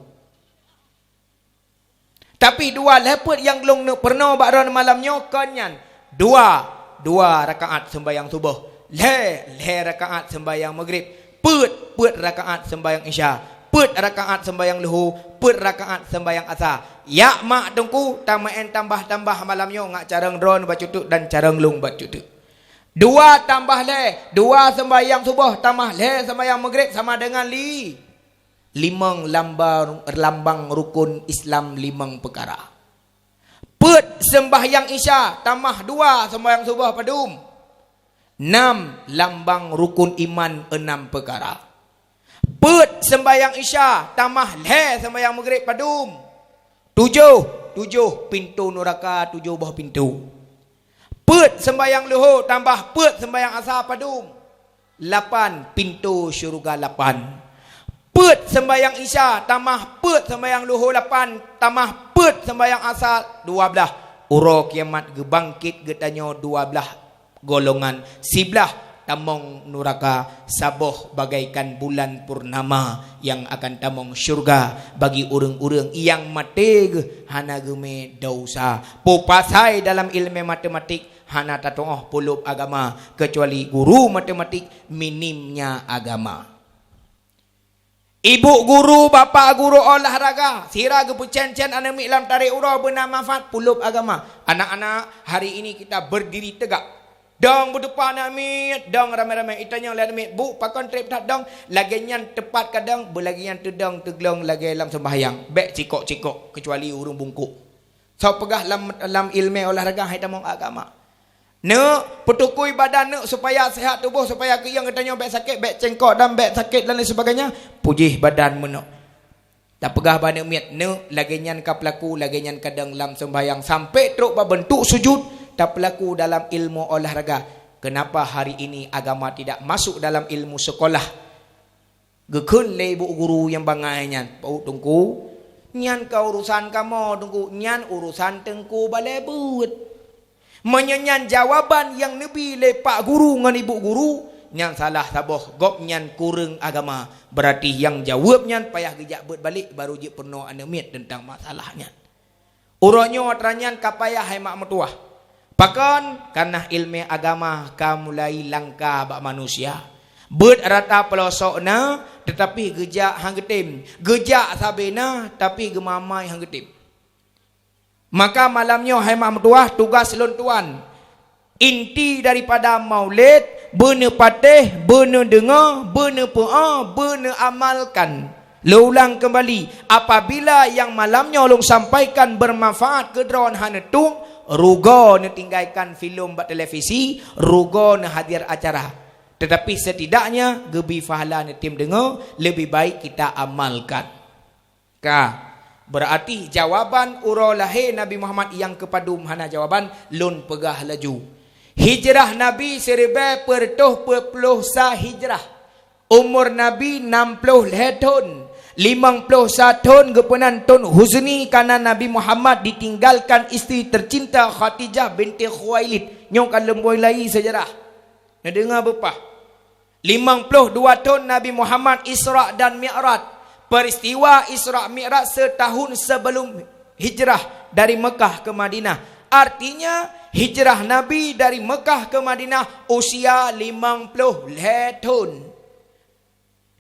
Tapi dua lhée peuet nyang lôn neuk peurunoe bak droeneuh malam nyoe kon nyan, dua, dua rakaat seumbahyang suboh, lhée, lhée rakaat seumbahyang maghrib, peuet, peuet rakaat seumbahyang isya, peuet rakaat seumbahyang luho, peuet rakaat seumbahyang asa. Yak mak teungku, tameuén tambah-tambah malam nyoe ngat carông droeneuh bacut teuk dan carông lôn bacut teuk. Dua tambah lhée, dua seumbahyang suboh tamah lhée seumbahyang maghrib sama dengan li-, limong lambang, lambang rukun Islam limong peukara. Peuet seumbahyang isya tamah dua seumbahyang suboh padum? Nam lambang rukun iman enam peukara. Peuet seumbahyang isya tamah lhée seumbahyang maghrib padum? Tujoh, tujoh pintoe nuraka, tujoh boh pintoe. Peuet seumbahyang luho tambah peuet seumbahyang asa padum? Lapan pintoe syeuruga lapan. Peuet seumbahyang isya tamah peuet seumbahyang luho lapan tamah peuet seumbahyang asa dua blaih. Uroe kiamat geubangkét geutanyoe dua blaih golongan, siblaih tamong nuraka, saboh bagaikan bulan purnama nyang akan tamong syeuruga bagi ureuëng-ureuëng nyang maté geuh hana geumé desya. Peue pasai dalam iéleumé matematik hana tatuoh peulob agama keucuali guru matematik minimnya agama. Ibu guru, bapak guru olahraga, sira geupeucen-cen aneuk miet lam tarek uroe beuna manfaat pulop agama. Anak-anak, hari ini kita berdiri tegak. Dong beuteupa aneuk miet, dong ramé-ramé. Itanyong lé aneuk miet, "Bu, pakon trép that dong?" Lagée nyan teupat kadang, beulagée nyan teudong teuglong lagée lam sembahyang. Bék cikok-cikok, keucuali ureuëng bungkôk. Soe peugah lam, lam ileumé olahraga hai tamong agama. Neuk, peutukui badan neuk supaya sehat tuboh, supaya keu nyang geutanyoe bék sakét, bék cengkok dan bék sakét dan lain sebagainya. Pujih badan meunoe. Tapeugah bak aneuk miet, neuk, lagée nyan ka peulaku, lagée nyan kadang lam sembahyang sampai trok bak beuntuk sujud, tapeulaku dalam ilmu olahraga. Kenapa hari ini agama tidak masuk dalam ilmu sekolah? Geukheun lé ibu guru nyang bangai nyan, "Pak Teungku, nyan ka urusan kamoe, Teungku, nyan urusan Teungku balée beuet." Meunyoe nyan jawaban nyang neubi lé pak guru ngon ibu guru, nyan salah saboh, gobnyan kureueng agama. Beurati nyang jaweueb nyan payah geujak beuet balek, baru jeuet peurunoe aneuk miet teuntang masalah nyan. Uroe nyoe atra nyan ka payah hai mak meutuwah. Pakon? Kareuna ileumé agama ka mulai langka bak manusia. Beuet rata peulosok na, teutapi geujak han geutem. Geujak sabe na, tapi geumamai han geutem. Maka malam nyoe hai mak meutuwah, tugas lôn tuan. Inti daripada maulid, beuneupatéh, beuneudeungoe, beuneupeu'oe, beuneuamalkan. Lôn ulang keumbali, apabila nyang malam nyoe lôn sampaikan beumanfaat keu droe hana tueng, rugoe neutinggaikan filem bak televisi, rugoe neuhadir acara. Teutapi setidaknya geubri pahala neutem deungoe, leubeh baik kita amalkan. Ka, beurati jawaban uroe lahé Nabi Muhammad nyang keupadum hana jawaban, lôn peugah laju. Hijrah Nabi siribée peuet reutôh peuet ploh sa Hijrah. Umur Nabi nam ploh lhée thon. Limong ploh sa thon geupeunan thon huzni kareuna Nabi Muhammad ditinggalkan istri tercinta Khadijah binti Khuwailid. Nyoe ka lôn mulai sejarah. Neudeungoe beupah. Limong ploh dua thon Nabi Muhammad Isra dan Mi'raj. Peristiwa Isra Mi'raj setahun sebelum hijrah dari Mekah ke Madinah. Artinya, hijrah Nabi dari Mekah ke Madinah usia limong ploh lhée thon.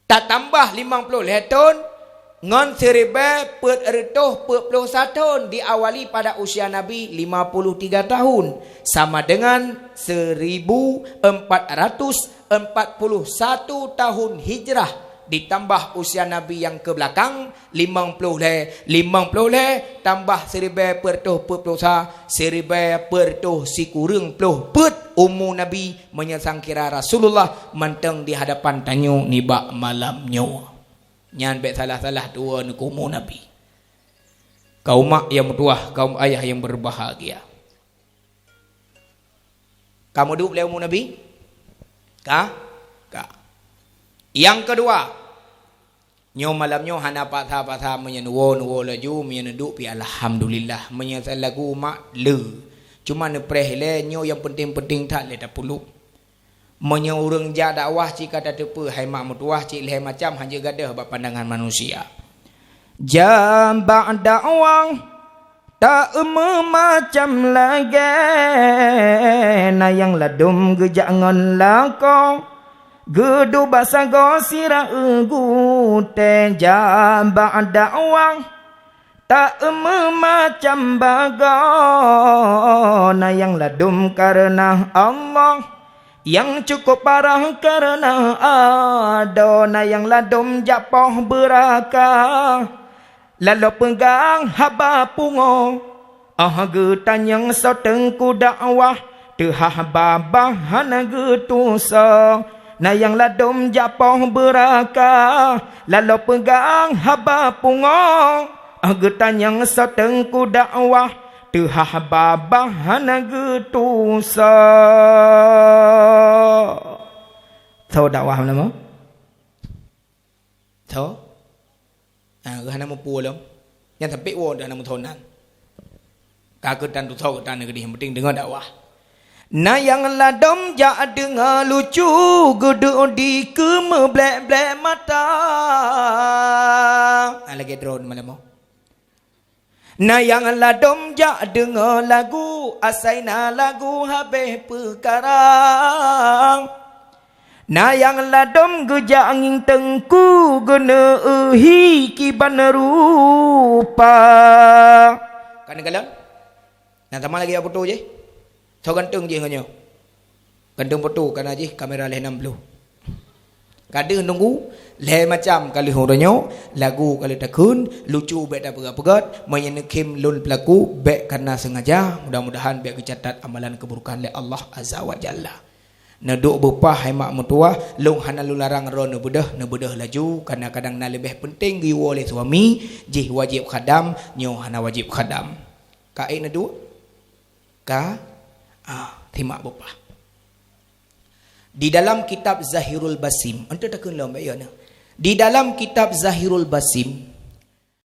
Tatambah limong ploh lhée thon, ngon siribée peuet reutôh peuet ploh sa thon diawali pada usia Nabi lima puluh tiga tahun, sama dengan seribu empat ratus empat puluh satu tahun Hijrah, ditambah usia Nabi nyang keu beulakang, limong ploh lhée, limong ploh lhée tambah siribée peuet reutôh peuet ploh sa, siribée peuet reutôh sikureueng ploh peuet umu Nabi meunyoe sangkira Rasulullah mantong di hadapan tanyoe nibak malam nyoe. Nyan bék salah-salah tuwoe neukeumu Nabi. Kaum mak nyang meutuwah, kaum ayah nyang berbahagia. Ka meuduek lé umu Nabi? Ka? Ka. Nyang keudua, nyoe malam nyoe hana paksa-paksa, meunyoe neuwoe, neuwoe laju, meunyoe neuduek pih alhamdulillah, meunyoe sa lagu mak le. Cuma neupreh ilée nyoe nyang penting-penting that lé tapulop. Meunyoe ureuëng jak dakwah cit ka tateupeue hai mak meutuwah cit lhée macam hana jeuet gadôh bak pandangan manusia. Jak bak dakwah ta-eu meumacam lagée, na nyang ladôm geujak ngon lakoe, geuduek bak sagoe sira eu gutée. Jak bak dakwah ta-eu meumacam bagoe, na nyang ladôm kareuna Allah, nyang cukôp parah kareuna adoe, na nyang ladôm jak poh beuraka. Laloe peugah haba pungoe, óh geutanyong soe teungku dakwah, teuhah babah hana geutusoe. Na nyang ladôm jak poh beuraka, laloe peugah haba pungoe, óh geutanyong soe teungku dakwah, teuhah babah hana geutusoe. Soe dakwah meulamoe? Soe? Ah, hana mupu lom. Nyan sampai woe hana meutonan. Ka keutan tutoe keutan keudeh, yang penting deungoe dakwah. Na nyang ladom jak deungoe lucu, geuduek di keu meublek-blek mata. Ah, lagèe droe malam nyoe. Na nyang ladom jak deungoe lagu, asai na lagu habéh peukara. Na nyang ladom geujak ngieng teungku, geuneu'euhi kiban rupa. Kan galon? Nah, sama lagi ya foto je. Soe ganteng je ngon nyoe. Ganteng foto kana jih kamera lhèe nam ploh. Ka deuh nunggu, lhèe macam ka lheueh uroe nyoe, lagu ka lheueh takheun, lucu bèk tapeugöt-peugöt, meunyoe neukhém lôn peulaku bèk kana sengaja, mudah-mudahan bèk geucatat amalan keuburukan lé Allah Azza wa Jalla. Neuduek beupah hai mak meutuwah, lôn hana lôn larang droe neubeudôh, neubeudôh laju, kana kadang na leubeh peunteng geuyue woe lé suami, jih wajéb khadam, nyoe hana wajéb khadam. Ka ék neuduek? Ka, ah, simak beupah. Di dalam kitab Zahirul Basim, enteuk takheun lom, bèk yo na. Di dalam kitab Zahirul Basim,